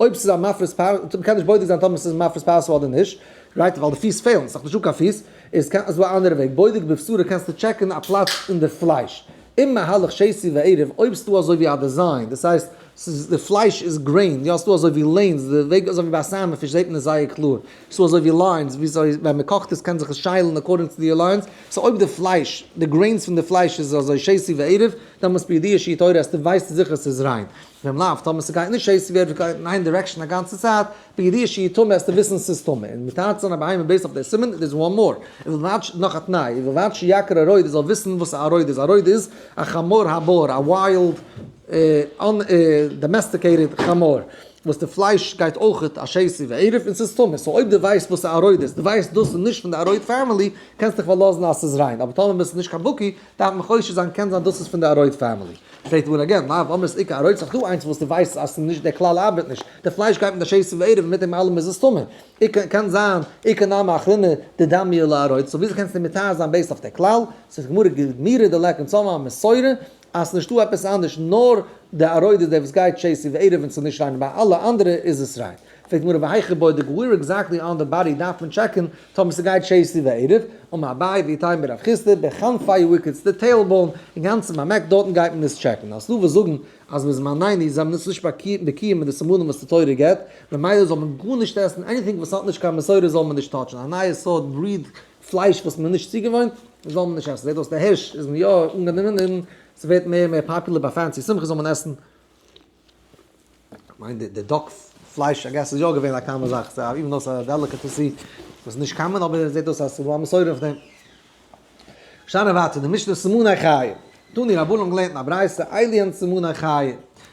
Speaker 1: אויב ס'איז א מפריס פרסה, מ'קען נישט בודק זיין טאמער ס'איז מפריס פרסה אדער נישט, right ווייל די פיס פעלן, ס'איז דאך נישטא קיין פיס, איז קען איז דא א אנדערע וועג, בודק בבשרה קענסטו check ן א פלאץ אין די פלייש, אם מהלך שתי וערב, אויב ס'דא אזוי ווי א design, דאס הייסט ס'איז די פלייש איז grain, יא ס'דא אזוי ווי lanes, די וועג אזוי ווי ביי א salmon פיש זעט מען עס זייער קלאר, ס'דא אזוי ווי lines וויאזוי ווען מ'קאכט עס קען זיך עס שיילן according צו די lines, so אויב די פלייש, די grains פון די פלייש איז אזוי שתי וערב, דעמאלטס בידיעה שהיא טהורה אז דו ווייסט זיכער ס'איז ריין. ואם לאו, טאמער ס'גייט נישט שתי וערב גייט אין איין direction א גאנצע צייט, בידיעה שהיא טמאה וועסטו וויסן ס'איז טמא. און מטהר צו זיין א בהמה based אויף די סימן, there's one more. ובלבד ש, נאך א תנאי, ובלבד שיכיר ערוד ער זאל וויסן וואס א ערוד איז. ערוד איז א חמור הבר, א wild un-domesticated חמור, וואס די פלייש גייט אויכעט א שתי וערב און ס'איז טמא. so אויב דו ווייסט וואס א ערוד איז, דו ווייסט דאס איז נישט פון די ערוד family, קענסט דיך פארלאזן אז ס'איז ריין. אבער טאמער ביסטו נישט קיין בקי, דארף מען חושש זיין קען זיין דאס איז פון די ערוד family. פרעגט גמרא again, לאו אמרת איכא ערוד ס'איז דאך דא איינס וואס דו ווייסט אז ס'איז נישט דער כלל ארבעט נישט, די פלייש גייט מיט א שתי וערב און מיט דעם אלעם איז עס טמא. איכא קען זיין איכא נמי אחרינא דדמיא לערוד, so וויאזוי קענסטו מטהר זיין based אויף דער כלל? זאגט די גמרא גמירי דליכא אונז האבן א מסורה אז ס'איז נישטא עפעס אנדערש נאר די ערוד איז דער וואס גייט שתי וערב און ס'איז נישט ריין און ביי אלע אנדערע איז עס ריין. פרעגט די גמרא והיכא בודק where exactly on the body דארף מען טשעקן טאמער ס'גייט שתי וערב, אמר אביי ואיתימא רב חסדא בחנפיה it's the tail bone, אינגאנצן ביים עק דארטן גייט מען עס טשעקן, אז ס'דא וואס זאגן אז בזמנינו זענען אונז נישט בקי מיט די סימנים וואס די תורה געבט, ממילא זאל מען גארנישט עסן, anything וואס האט נישט קיין מסורה זאל מען נישט טאטשן, א נייע סארט breed פלייש וואס מען איז נישט צוגעוואוינט זאל מען נישט עסן, זעט אויס די הערש איז מען יא אנגענומען און ס'ווערט מער און מער popular ביי fancy שמחות זאל מען עסן. כ'מיין די duck פלייש I guess איז יא געווען א common זאך, ס'איז even though ס'איז א delicacy וואס איז נישט common אבער זעט אויס אז ס'איז דא א מסורה אויף דעם. שטייען מיר ווייטער די משנה סימני חיה. תנו רבנן האבן געלערנט אין א ברייתא אלו הן סימני חיה.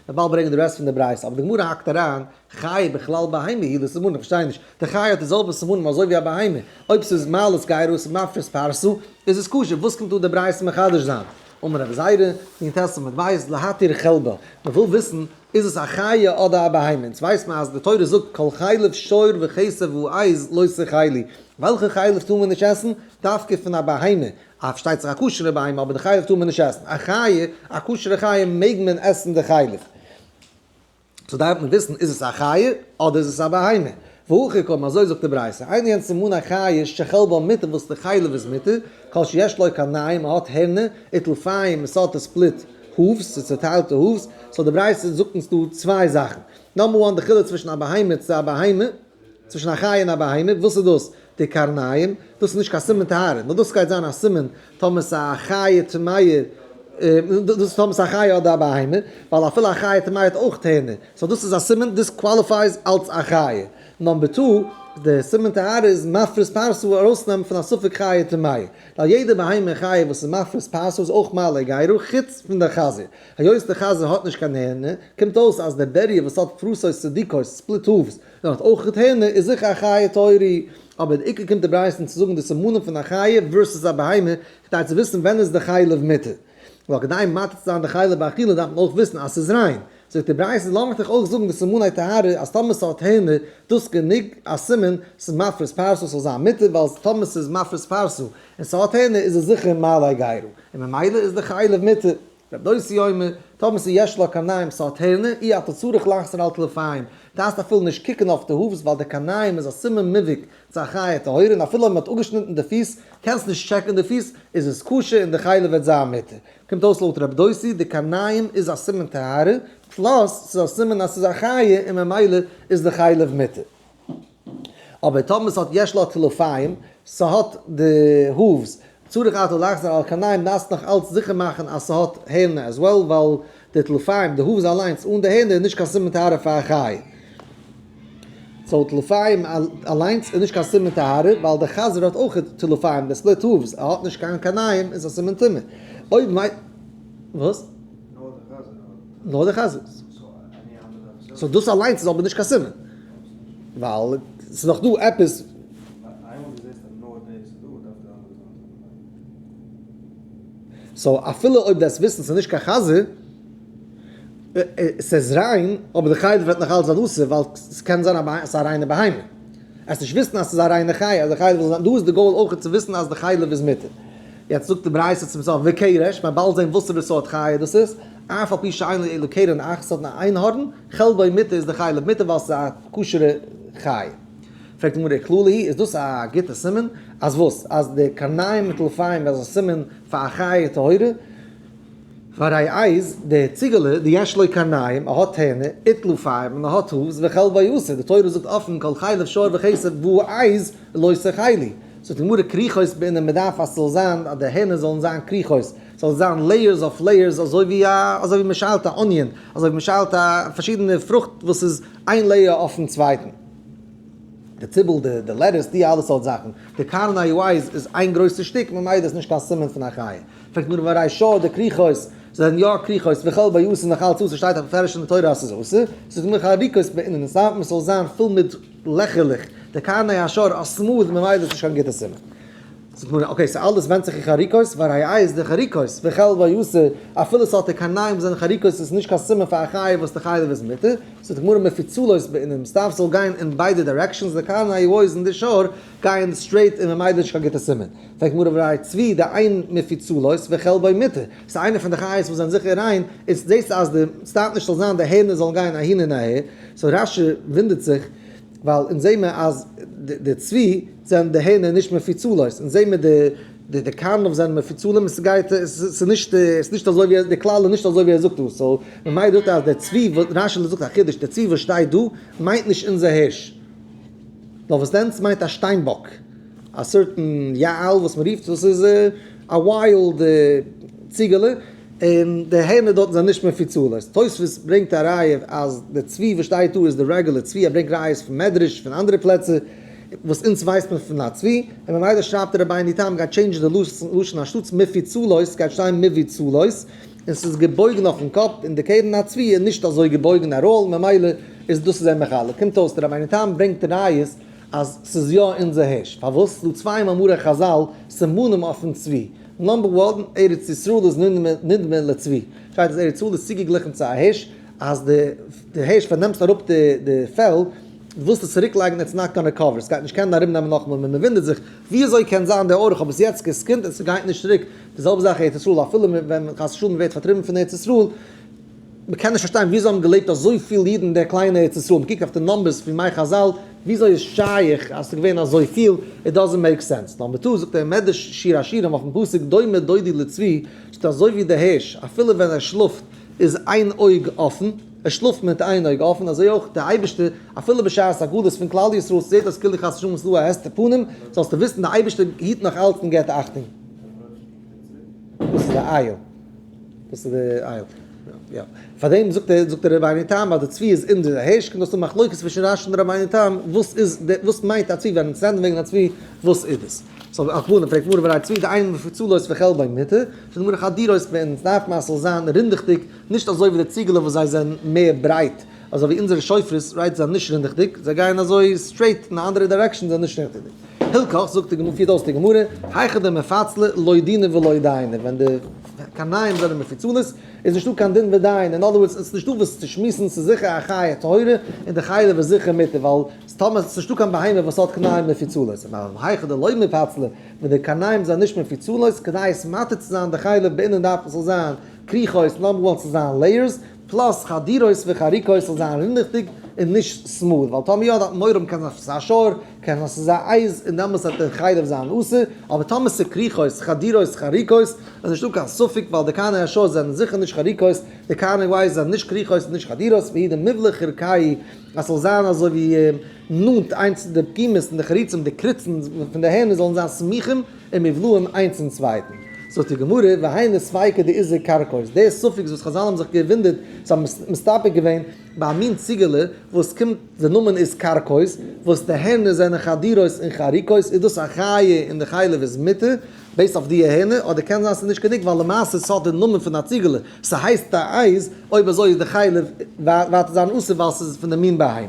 Speaker 1: מ'וועט באלד ברענגען די rest פון די ברייתא אבער די גמרא האקט אריין חיה בכלל בהמה היא לסימנים כ'פארשטיי נישט די חיה האט די זעלבע סימנים אזוי ווי א בהמה אויב ס'איז מעלת גרה ס'איז מפריס פרסה איז עס כשר וואס קומט דא די ברייתא מחדש זיין? אמר רבי זירא, נ ט עמוד ב', להתיר חלבה, מען וויל וויסן איז עס א חיה אדער א בהמה, אונז ווייסט מען אז די תורה זאגט כל חלב שור וכשב ועז לא תאכלו, וועלכע חלב טאר מען נישט עסן? דווקא פון א בהמה, א פארשטייט זיך א כשר'ע בהמה, אבער די חלב טאר מען נישט עסן, א חיה, א כשר'ע חיה מעג מען עסן די חלב. so דארף מען וויסן איז עס א חיה אדער איז עס א בהמה. והכי קאמר אזוי זאגט די ברייתא, אלו הן סימני חיה שחלבה מותר וואס די חלב איז מותר, כל שיש לה קרנים מען האט הערנער, וטלפיים עס האט די split hooves, די צעטיילטע hooves, so די ברייתא זאגט אונז דא צוויי זאכן, number one די חילוק צווישן א בהמה צו א בהמה, צווישן א חיה און א בהמה, וואס איז דאס? די קרנים, דאס איז נישט קיין סימן טהרה, נאר דאס גייט זיין א סימן טאמער ס'איז א חיה טמאה, דאס איז טאמער ס'איז א חיה אדער א בהמה, ווייל אפילו א חיה טמאה האט אויך הערנער, so דאס איז א סימן, דאס qualifies אלץ א חיה. number two, די סימן טהרה איז מפריס פרסה ארויסנעמען פון א ספק חיה טמאה, ווייל יעדע בהמה און חיה וואס איז מפריס פרסה איז אויך מעלה גרה, חוץ פון דער חזיר. היות דער חזיר האט נישט קיין הערנער, קומט אויס אז דער בריה וואס האט פרסות סדוקות, split hooves, און האט אויך הערנער, איז זיכער א חיה טהורה. אבער די עיקר קומט די ברייתא אונז צו זאגן די סימנים פון א חיה versus א בהמה, כדי צו וויסן ווען איז די חלב מותר. ווייל כדי מתיר צו זיין די חלב באכילה דארף מען אויך וויסן אז ס'איז ריין. זאגט די ברייתא לאמיך דיך אויך זאגן די סימני טהרה אז טאמער ס'האט הערנער, דאס גענוג א סימן ס'איז מפריס פרסה ס'זאל זיין מותר, ווייל טאמער ס'איז מפריס פרסה און ס'האט הערנער איז עס זיכער מעלה גרה, און ממילא איז די חלב מותר. רב דוסי אומר, טאמער ס'איז יש לה קרנים ס'האט הערנער, אי אתה צריך לחזור על טלפיים, דארפסט אפילו נישט קוקן אויף די hooves ווייל די קרנים איז א סימן מובהק צו א חיה טהורה און אפילו אויב מ'האט אפגעשניטן די פיס, קענסט נישט טשעקן די פיס, איז עס כשר און די חלב וועט זיין מותר. קומט אויס לויט רב דוסי די קרנים איז א סימן טהרה, plus ס'איז א סימן אז ס'איז א חיה און ממילא איז די חלב מותר. אבער טאמער ס'האט יש לה טלפיים, ס'האט די hooves, צריך אתה לחזור על קרנים, דארפסט נאך אלץ זיכער מאכן אז ס'האט הערנער as well, ווייל די טלפיים, די hooves אליינס אן די הערנער איז נישט קיין סימן טהרה פאר א חיה. so טלפיים אליינס איז נישט קיין סימן טהרה, ווייל די חזיר האט אויך טלפיים, די split hooves, ער האט נישט קיין קרנים, איז א סימן טומאה. אויב מיינט. וואס? נאר די חזיר. so דאס אליינס איז אבער נישט קיין סימן. ווייל ס'איז נאך דא עפעס. so אפילו אויב דאס וויסן ס'איז נישט קיין חזיר, ס'איז ריין, אבער די חלב וועט נאך אלץ זיין אסור, ווייל ס'קען זיין אז ס'איז א ריינע בהמה. עסט נישט וויסן אז ס'איז א ריינע חיה, אז די חלב זאל זיין, דא איז די goal אויך צו וויסן אז די חלב איז מותר. יעצט זאגט די ברייתא צום סוף, וקרש, מ'וועט באלד זען וואסערע סארט חיה דאס איז, אף על פי שאין לו אלא קרן אחת, ס'האט נאר איין הארן, חלבו מותר איז די חלב מותר ווייל ס'איז א כשר'ע חיה. פרעגט די גמרא כללא היא, איז דאס א גוטע סימן? אז וואס? אז די קרניים מיט טלפיים איז א סימן פאר א חיה טהורה? והרי עז, די ציגעלע, דיש לו קרניים, ער האט הערנער, וטלפיים, און ער האט hooves, וחלבו אסור, די תורה זאגט אפן, כל חלב שור וכשב ועז, לא תאכלו. זאגט די גמרא כרוכות בעינן, מען דארף אז ס'זאל זיין, אז די הערנער זאלן זיין כרוכות, ס'זאל זיין layers אויף layers, אזוי ווי א, אזוי ווי מ'שיילט א onion, אזוי ווי מ'שיילט א פארשידענע פרוכט וואס איז איין layer אויפן צווייטן. די ציבל, די lettuce, די אלע סארט זאכן. די קרני העז איז איין גרויסע שטיק, ממילא איז נישט קיין סימן פון א חיה. פרעגט מיר והרי שור דכרוכות, זענען יא כרוכות, וחלבו אסור נאך אלץ אסור, שטייט א מפורש אין די תורה אז ס'איז אסור, זאגט מיר חריקות בעינן, עס דארף מען ס'זאל זיין פול מיט לעכערלעך, די קרני השור are smooth ממילא איז נישט קיין גוטע סימן. זאגט מיר okay so אלעס ווענדט זיך אין חריקות, והרי עז דחריקות, וחלבו אסור, אפילו ס'האט די קרניים וואס זענען חריקות איז נישט קיין סימן פאר א חיה וואס די חלב איז מותר, זאגט די גמרא מפוצלות בעינן, ס'דארף זאל גיין אין ביידע directions, די קרני העז און די שור גייען straight און ממילא נישט קיין גוטע סימן. פרעגט גמרא והרי צבי דאין מפוצלות וחלבו מותר, ס'איז איינע פון די חיות וואס זענען זיכער ריין, איז דאס אז די סטארט נישט זאל זיין די הערנער זאלן גיין אהין און אהער, so רש"י וואונדערט זיך ווייל אונז זעהן מיר אז די צבי זענען די הערנער נישט מפוצלות, אונז זעהן מיר די די קרנף זענען מפוצלים, עס גייט עס איז נישט עס איז נישט אזוי ווי די כלל איז נישט אזוי ווי ער זאגט דא, so ממילא זאגט ער אז די צבי וואס רש"י זאגט א חידוש די צבי וואס שטייט דא מיינט נישט אונזער הערש, נאר וואס דען ס'מיינט א שטיינבאק. א certain יעל וואס מען רופט וואס איז א wild ציגעלע, און די הערנער דארטן זענען נישט מפוצלות. תוספות ברענגט א ראיה אז די צבי וואס שטייט דא איז די רעגולער צבי, ער ברענגט ראיות פון מדרש פון אנדערע פלעצער וואס אונז ווייסט מען פון א צבי, און ממילא שרייבט דער רבינו תם גייט change ן די לשון אנשטאטס מפוצלות גייט שטיין מבוצלות, און ס'איז געבויגן אויפן קאפ, און די קרן הצבי איז נישט אזוי געבויגן אראל, ממילא איז דאס איז ער מחלק. קומט אויס דער רבינו תם ברענגט ראיות אז ס'איז יא אונזער הערש. פארוואס? ס'דא צוויי מאמרי חז"ל סימנים אויפן צבי. number one, ארץ ישראל איז נדמה לצבי. שטייט אז ארץ ישראל איז צוגעגליכן צו א הערש, אז די הערש פארנעמסט אראפ די פעל, ווילסט עס צוריק לייגן it's not gonna cover, ס'גייט נישט קענען ארום נעמען נאכאמאל, מען וואונדערט זיך ווי אזוי קען זיין די אור, כ'האב עס יעצט געסקינט און ס'גייט נישט צוריק. די זעלבע זאך ארץ ישראל, אפילו ווען חס ושלום מ'ווערט פארטריבן פון ארץ ישראל, מ'קען נישט פארשטיין וויאזוי האבן געלעבט אזויפיל אידן אין דער קליינע ארץ ישראל, מ'קוקט אויף די numbers פון ימי חז"ל, וויאזוי איז שייך אז ס'איז געווען אזויפיל, it doesn't make sense. number two זאגט דער מדרש שיר השירים אויפן פסוק דומה דודי לצבי, שטייט אזוי ווי דער הערש אפילו ווען ער שלאפט איז איין אויג אפן, ער שלאפט מיט איין אויג אפן, אזוי אויך דער אייבערשטער אפילו בשעת הגלות פון כלל ישראל ס'זעט אויס כאילו חס ושלום ס'איז דא א הסתר פנים, זאלסטו וויסן דער אייבערשטער היט נאך אלץ און געבט אכטונג. דאס איז די אייל. דאס איז די אייל. יא. פאר דעם זאגט ער, זאגט דער רבינו תם אז די צבי איז אין די הערש, קומט אויס א מחלוקת צווישן רש"י און רבינו תם, וואס איז די, וואס מיינט א צבי, ווען אונז רעדן וועגן א צבי, וואס איז דאס? so על כל פנים פרעגט גמרא והרי צבי דאין מפוצלות וחלבו מותר, זאגט גמרא חדורות בעינן, עס דארף מען אז ס'זאל זיין רינדעכדיג, נישט אזוי ווי די ציגעלע וואס זיי זענען מער ברייט, אזוי ווי אונזערע שופרות, right, זענען נישט רינדעכדיג, זיי גייען אזוי straight אין א אנדערע direction, זענען נישט רינדעכדיג. הילכך, זאגט די גמרא, פירט אויס די גמרא, היכא דמפצלי לא דינא ולא דיינא, ווען די קרניים זענען מפוצלות, איז נישטא קיין דין ודיין, אין other words, עס איז נישטא וואס צו שמועסן, ס'איז זיכער א חיה טהורה, און די חלב איז זיכער מותר, ווייל טאמער ס'איז נישטא קיין בהמה וואס האט קרניים מפוצלות, אבער היכא דלא מפצלי, ווען די קרניים זענען נישט מפוצלות, כדי עס מתיר צו זיין די חלב בעינן דארף עס זאל זיין כרוכות, number one ס'זאל זיין layers, plus חדורות וחריקות זאל זיין רינדעכדיג און נישט smooth, ווייל טאמער יא דארף מען מורא האבן קען זיין ס'איז א שור, קען זיין ס'איז א עז און דעמאלס וועט די חלב זיין אסור, אבער טאמער ס'איז כרוכות, חדורות, חריקות, איז נישטא קיין ספק ווייל די קרני השור זענען זיכער נישט חריקות, די קרני העז זענען נישט כרוכות און נישט חדורות, והוא דמיבלע חרקייהו אז ס'זאל זיין אזוי ווי נאנט איינס צו די פגימות און די חריצים, די קריצן פון די הערנער זאלן זיין סמוכים און מובלעים איינס צום צווייטן. זאגט די גמרא, והיינו ספיקא דעיזא כרכוס, די ספק וואס חז"ל האבן זיך געוואונדערט, זיי האבן מסתפק געווען ביי א מין ציגעלע וואס קומט, די נאמען איז כרכוס, וואס די הערנער זענען חדורות און חריקות, איז דאס א חיה און די חלב איז מותר, based אויף די הערנער, אדער קען זיין ס'איז נישט גענוג ווייל למעשה ס'האט די נאמען פון א ציגעלע, ס'הייסט א עז, אויב אזוי איז די חלב ווייטער זיין אסור ווייל ס'איז פון די מין בהמה.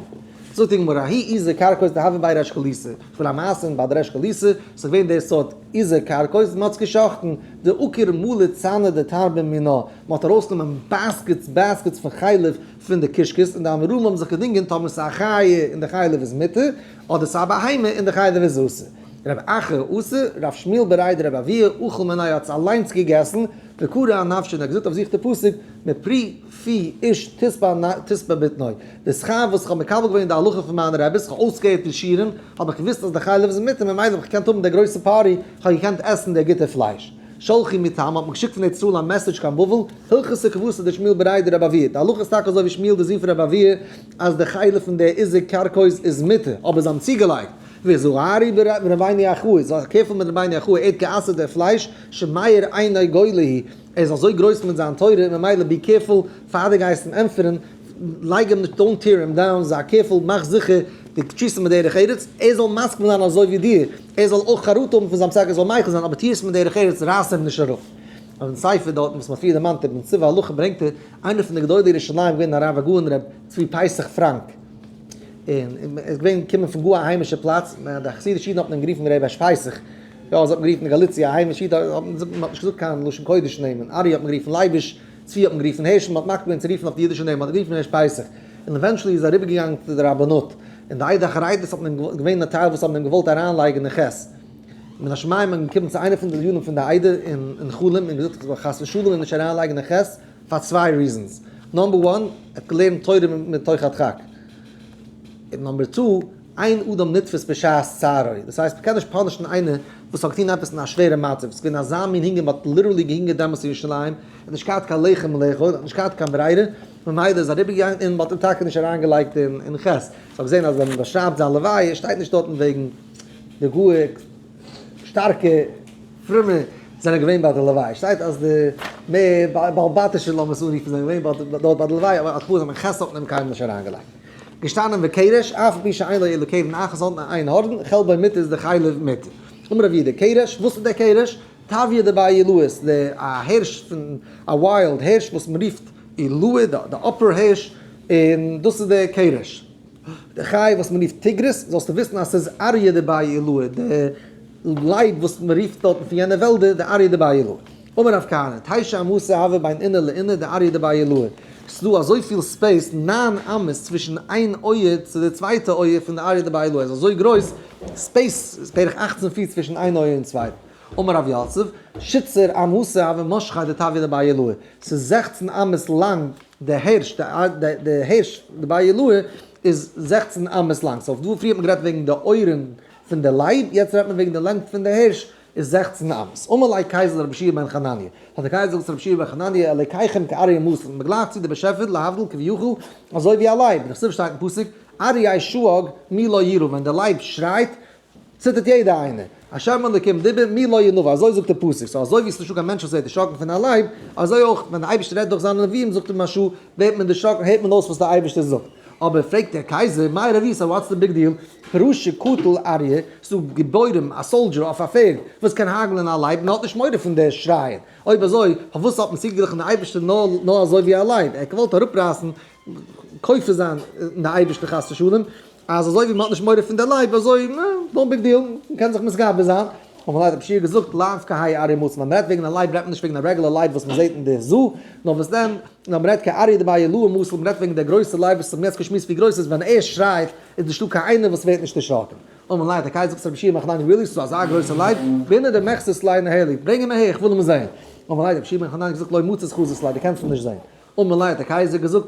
Speaker 1: זאגט די גמרא, ההיא עיזא כרכוס דהוה בי ריש גלותא, פון א מעשה אין ביי די ריש גלותא, ס'איז געווען די סארט עיזא כרכוס, מ'האט עס גע'שחט'ן, דעקר מלא צנא דתרבא מינה, מ'האט ארויסגענומען baskets baskets פון חלב פון די קישקעס, און די אמוראים האבן זיך געדינגען טאמער ס'איז א חיה און די חלב איז מותר, אדער ס'איז א בהמה און די חלב איז אסור. רב אחא אסר, רב שמואל בריה דרב אבוה אכל מיניה האט עס אליינס געגעסן, וקרי אנפשיה און ער האט געזאגט אויף זיך די פסוק, מפרי פי איש תשבע בטנו, די שכר וואס איך האב מקבל געווען די הלכה פון מיינע רעביס, איך האב אויסגעהערט די שיעורים, האב איך געוואוסט אז די חלב איז מותר, ממילא האב איך געקענט האבן די גרויסע party, איך האב געקענט עסן די גוטע פלייש. שלחו מטעמה, האט מען געשיקט פון ארץ ישראל א message קיין בבל, הלכתא כוותיה דשמואל בריה דרבי אבהו, די הלכה איז טאקע אזוי ווי שמואל די זון פון רבי אבהו אז די חלב פון די עיזי קרקעות איז מותר, אבער זיי האבן צוגעלייגט, והזהרו ברבינו אחאי, זיי careful מיט רבינו אחאי, ער האט גע'אסר'ט די פלייש, שמאיר עיני גולה הוא, ער איז אזוי גרויס מיט זיין תורה, ממילא be careful פאר דו גייסט אים ענטפערן, לייג אים נישט, don't tear him down, זיי careful, מאך זיכער דו treat סט אים מיט דרך ארץ, ער זאל מסכים זיין אזוי ווי דיר, ער זאל אויך חרטה האבן פון זיין פסק, ער זאל מוחל זיין, אבער טו עס מיט דרך ארץ, רייס אים נישט אראפ. אויפן ספר דארטן וואס מ'האט פריער דערמאנט אבן צבא הלכה ברענגט ער, איינער פון די גדולי ירושלים געווען הרב הגאון ר' צבי פסח פראנק, און ער איז געווען געקומען פון גאר א היימישע פלאץ, די חסידישע אידן האט מען אים גערופן ר' הערש פסח, יא אזוי האט מען גערופן אין גאליציע א היימיש איד, מען האט נישט געזאגט קיין לשון קודש נעמען, ארי האט מען גערופן לייביש, צבי האט מען גערופן הערש, מען האט מקפיד געווען צו רופן אויף די אידישע נעמען, מען האט גערופן הערש פסח, און eventually איז ער אריבערגעגאנגען צו די רבנות, און די עדה החרדית האט מען געווען א טייל וואס האבן אים געוואלט אריינלייגן אין ח'. מן השמים האט מען געקומען צו איינער פון די דיינים פון די עדה אין חלום און געזאגט איך זאל חס ושלום אים נישט אריינלייגן אין ח' פאר צוויי reasons, number one, ער האט געלערנט תורה מתוך הדחק, און number two, אין אדם נתפס בשעת צערו, דאס הייסט מ'קען נישט punish ן איינער וואס האט געטון עפעס אין א שווערע מצב, ס'איז געווען אזא מין הונגער מ'האט literally געהונגערט דעמאלטס אין ירושלים, ער האט נישט געהאט קיין לחם לאכול, ער האט נישט געהאט קיין ברירה, ממילא איז אריבערגעגאנגען און מ'האט אים טאקע נישט אריינגעלייגט אין ח'. כ'האב געזען אז ווען מ'באשרייבט זיין לוויה שטייט נישט דארטן וועגן די גאר שטארקע פרומע זענען געווען ביי די לוויה, שטייט אז די מער בעל בתישע לאמיר עס אנרופן זענען געווען דארט ביי די לוויה, אבער על כל פנים ח' האט מען אים קיינמאל נישט אריינגעלייגט. געשטאנען וקרש, אף על פי שאין לו אלא קרן אחת האט נאר איין הארן, חלבו מותר איז די חלב מותר. אמר רב יהודה, קרש, וואס איז דער קרש? טביא דבי עילאה, די א הערש פון א wild הערש וואס מען רופט עילאה, די upper הערש, און דאס איז דער קרש. די חי וואס מען רופט טיגריס, זאלסטו וויסן אז ס'איז אריה דבי עילאה, די לייב וואס מען רופט דארטן פון יענע וועלדער, די אריה דבי עילאה. אמר רב כהנא, תשע אמתא הוה בין אונא לאונא דאריה דבי עילאה. ס'איז דא אזויפיל space, 9 אמות, צווישן איין אויער צו די צווייטע אויער פון די אריה דבי עילאה. איז אזוי גרויס space, איז בערך 18 פיס צווישן איין אויער און צווייטן. אמר רב יוסף, שיתסר אמתא הוה משכיה דטביא דבי עילאה. ס'איז 16 אמות לאנג די הערש, די הערש דבי עילאה איז 16 אמות לאנג. so דא פריער האט מען גערעדט וועגן די אויערן פון די לייב, יעצט רעדט מען וועגן די length פון די הערש איז 16 אמות. אמר ליה קייזר לרבי יהושע בן חנניה, האט דער קייזער געזאגט צו רבי יהושע בן חנניה, אלוקיכם כאריה מתיל, מען גלייכט צו די באשעפער להבדיל כביכול אזוי ווי א לייב, דכתיב שטייט אין פסוק, אריה שאג מי לא יירא, ווען דער לייב שרייט ציטערט יעדער איינער, השם אלוקים דיבר מי לא ינוה, אזוי זאגט דער פסוק, so אזוי ווי עס איז נישטא קיין מענטש וואס ווערט דערשראקן פון א לייב, אזוי אויך ווען דער אייבערשטער רעדט דורך זיינע נביאים זאגט ער משהו, ווערט מען דערשראקן, הערט מען אויס וואס דער אייבערשטער זאגט. אבער פרעגט דער קייזער, מאי רבותא, what's the big deal, פרושא קטיל אריה, ס'דא גיבורים, א soldier אויף א פערד, וואס קען האגלען א לייב און האט נישט מורא פון די שרייען, אויב אזוי, פארוואס האט מען צוגעגליכן די אייבערשטער נאר אזוי ווי א לייב, ער האט געוואלט אראפרייסן, כופר זיין אין די אייבערשטער חס ושלום, אז אזוי ווי מען האט נישט מורא פון די לייב אזוי, no big deal, מען קען זיך מתגבר זיין. אמר ליה האט רבי יהושע געזאגט, לאו כהאי אריה מתיל, ווען מען רעדט וועגן א לייב רעדט מען נישט וועגן א רעגולער לייב וואס מען זעט אין די zoo, נאר וואס דען, נאר מען רעדט כאריה דבי עילאה מתיל, מען רעדט וועגן דער גרויסער לייב וואס האט מיר יעצט געשמועסט ווי גרויס איז, ווען ער שרייט איז נישטא קיין איינער וואס ווערט נישט דערשראקן. אמר ליה האט דער קייזער געזאגט צו רבי יהושע בן חנניה, really ס'איז דא אזא גרויסער לייב? בעינא דמחזית ליה ניהליה, ברענג אים אהער איך וויל אים זען. אמר ליה האט רבי יהושע בן חנניה געזאגט, לא מצית חזית ליה, דו קענסט אים נישט זען. אמר ליה האט דער קייזער געזאגט,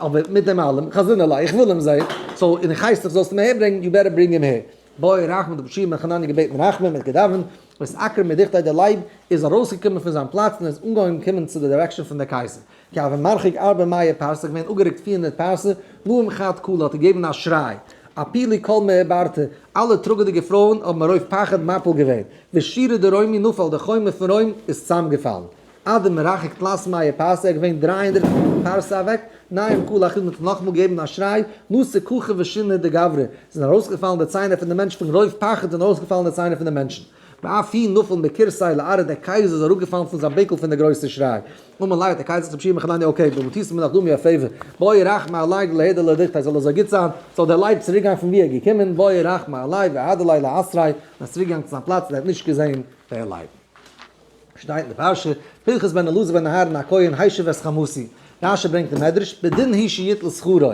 Speaker 1: אבער מיט דעם אלעם, חזינא ליה, איך וויל אים זען, so און איך הייס דיך זאלסט אים אהערברענגען, you better bring אים here. בעי רחמי האט רבי יהושע בן חנניה געבעטן רחמים, ער האט געדאווענט, ואתעקר מדוכתיה דער לייב איז ארויסגעקומען פון זיין פלאץ און איז אנגעהויבן קומען צו די direction פון דער קייזער. כי הוה מרחיק ארבע מאה פרסה, געווען אפגערוקט 400 פרסה, נאים חד קלא האט געגעבן א שריי, אפילו כל מעברתא, אלע טראגעדיגע פרויען האבן מרוב פחד מפיל געווען, ושירא דרומי נפל, די חומה פון רוים איז צוזאמגעפאלן. עד דמרחיק תלת מאה פרסה, ער איז געווען 300 פרסה אוועק, נאים קלא אחרינא האט נאכאמאל געגעבן א שריי, נשא כוכא ושיני דגברא, זענען ארויסגעפאלן די ציינער פון די מענטשן פון רוב פחד זענען ארויסגעפאלן די ציינער פון די מענטשן. ואף הוא נפל מכורסיה לארעא דער קייזער איז אראפגעפאלן פון זיין בענקל פון די גרויסע שריי. אמר ליה האט דער קייזער צו רבי יהושע בן חנניה okay, במטותא מינך do me a favor, בעי רחמי עליה דליהדר לדוכתיה זאל אזוי גוט זיין, זאל דער לייב צוריקגיין פון וואו ער איז געקומען, בעי רחמי עליה ואהדר ליה לאתריה, און איז צוריקגעגאנגען צו זיין פלאץ און ער האט נישט געזען דער לייב. שטייט אין די פרשה, פנחס בן אלעזר בן אהרן הכהן השיב את חמתי. רשי ברענגט אין מדרש, בדין הוא שיטול שכרו.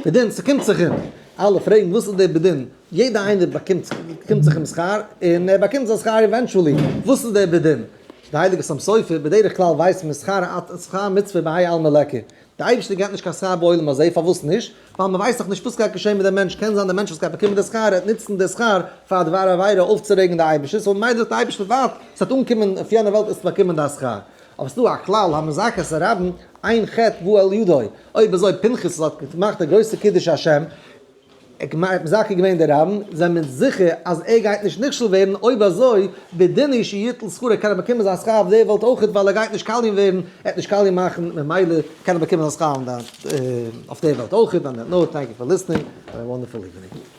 Speaker 1: בדין, ס'קומט זיך אים. אלע פרעגן וואס איז דער בדין? יעדער איינער באקומט, קומט זיך אים שכר, און ער באקומט זיין שכר eventually. וואס איז דער בדין? די הייליגע חתם סופר, בדרך כלל ווייסט מען שכר שכר מצוה בהאי עלמא ליכא. דער אייבערשטער געבט נישט קיין שכר בעולם הזה, פארוואס נישט? ווייל מען ווייסט דאך נישט וואס גייט געשען מיט דעם מענטש, קען זיין דער מענטש וואס גייט באקומען די שכר, ער וועט נוצן די שכר פאר א דבר עבירה אויפצורעגן די אייבערשטער, so ממילא זאגט דער אייבערשטער ווארט, עס וועט אנקומען אויף יענע וועלט וועסטו באקומען דיין שכר. אבער ס'איז דא א כלל המזכה את הרבים אין חטא בא על ידו, אויב אזוי פנחס האט געמאכט די גרויסע קידוש השם, ער האט מזכה געווען די רבים, זענען מיר זיכער אז ער גייט נישט נכשל ווערן, אויב אזוי בדין הוא שיטול שכרו קען ער באקומען זיין שכר אויף די וועלט אויכעט ווייל ער גייט נישט קאליע ווערן, ער וועט נישט קאליע מאכן ממילא קען ער באקומען זיין שכר אויף די וועלט אויכעט, on that note, thank you for listening, have a wonderful evening.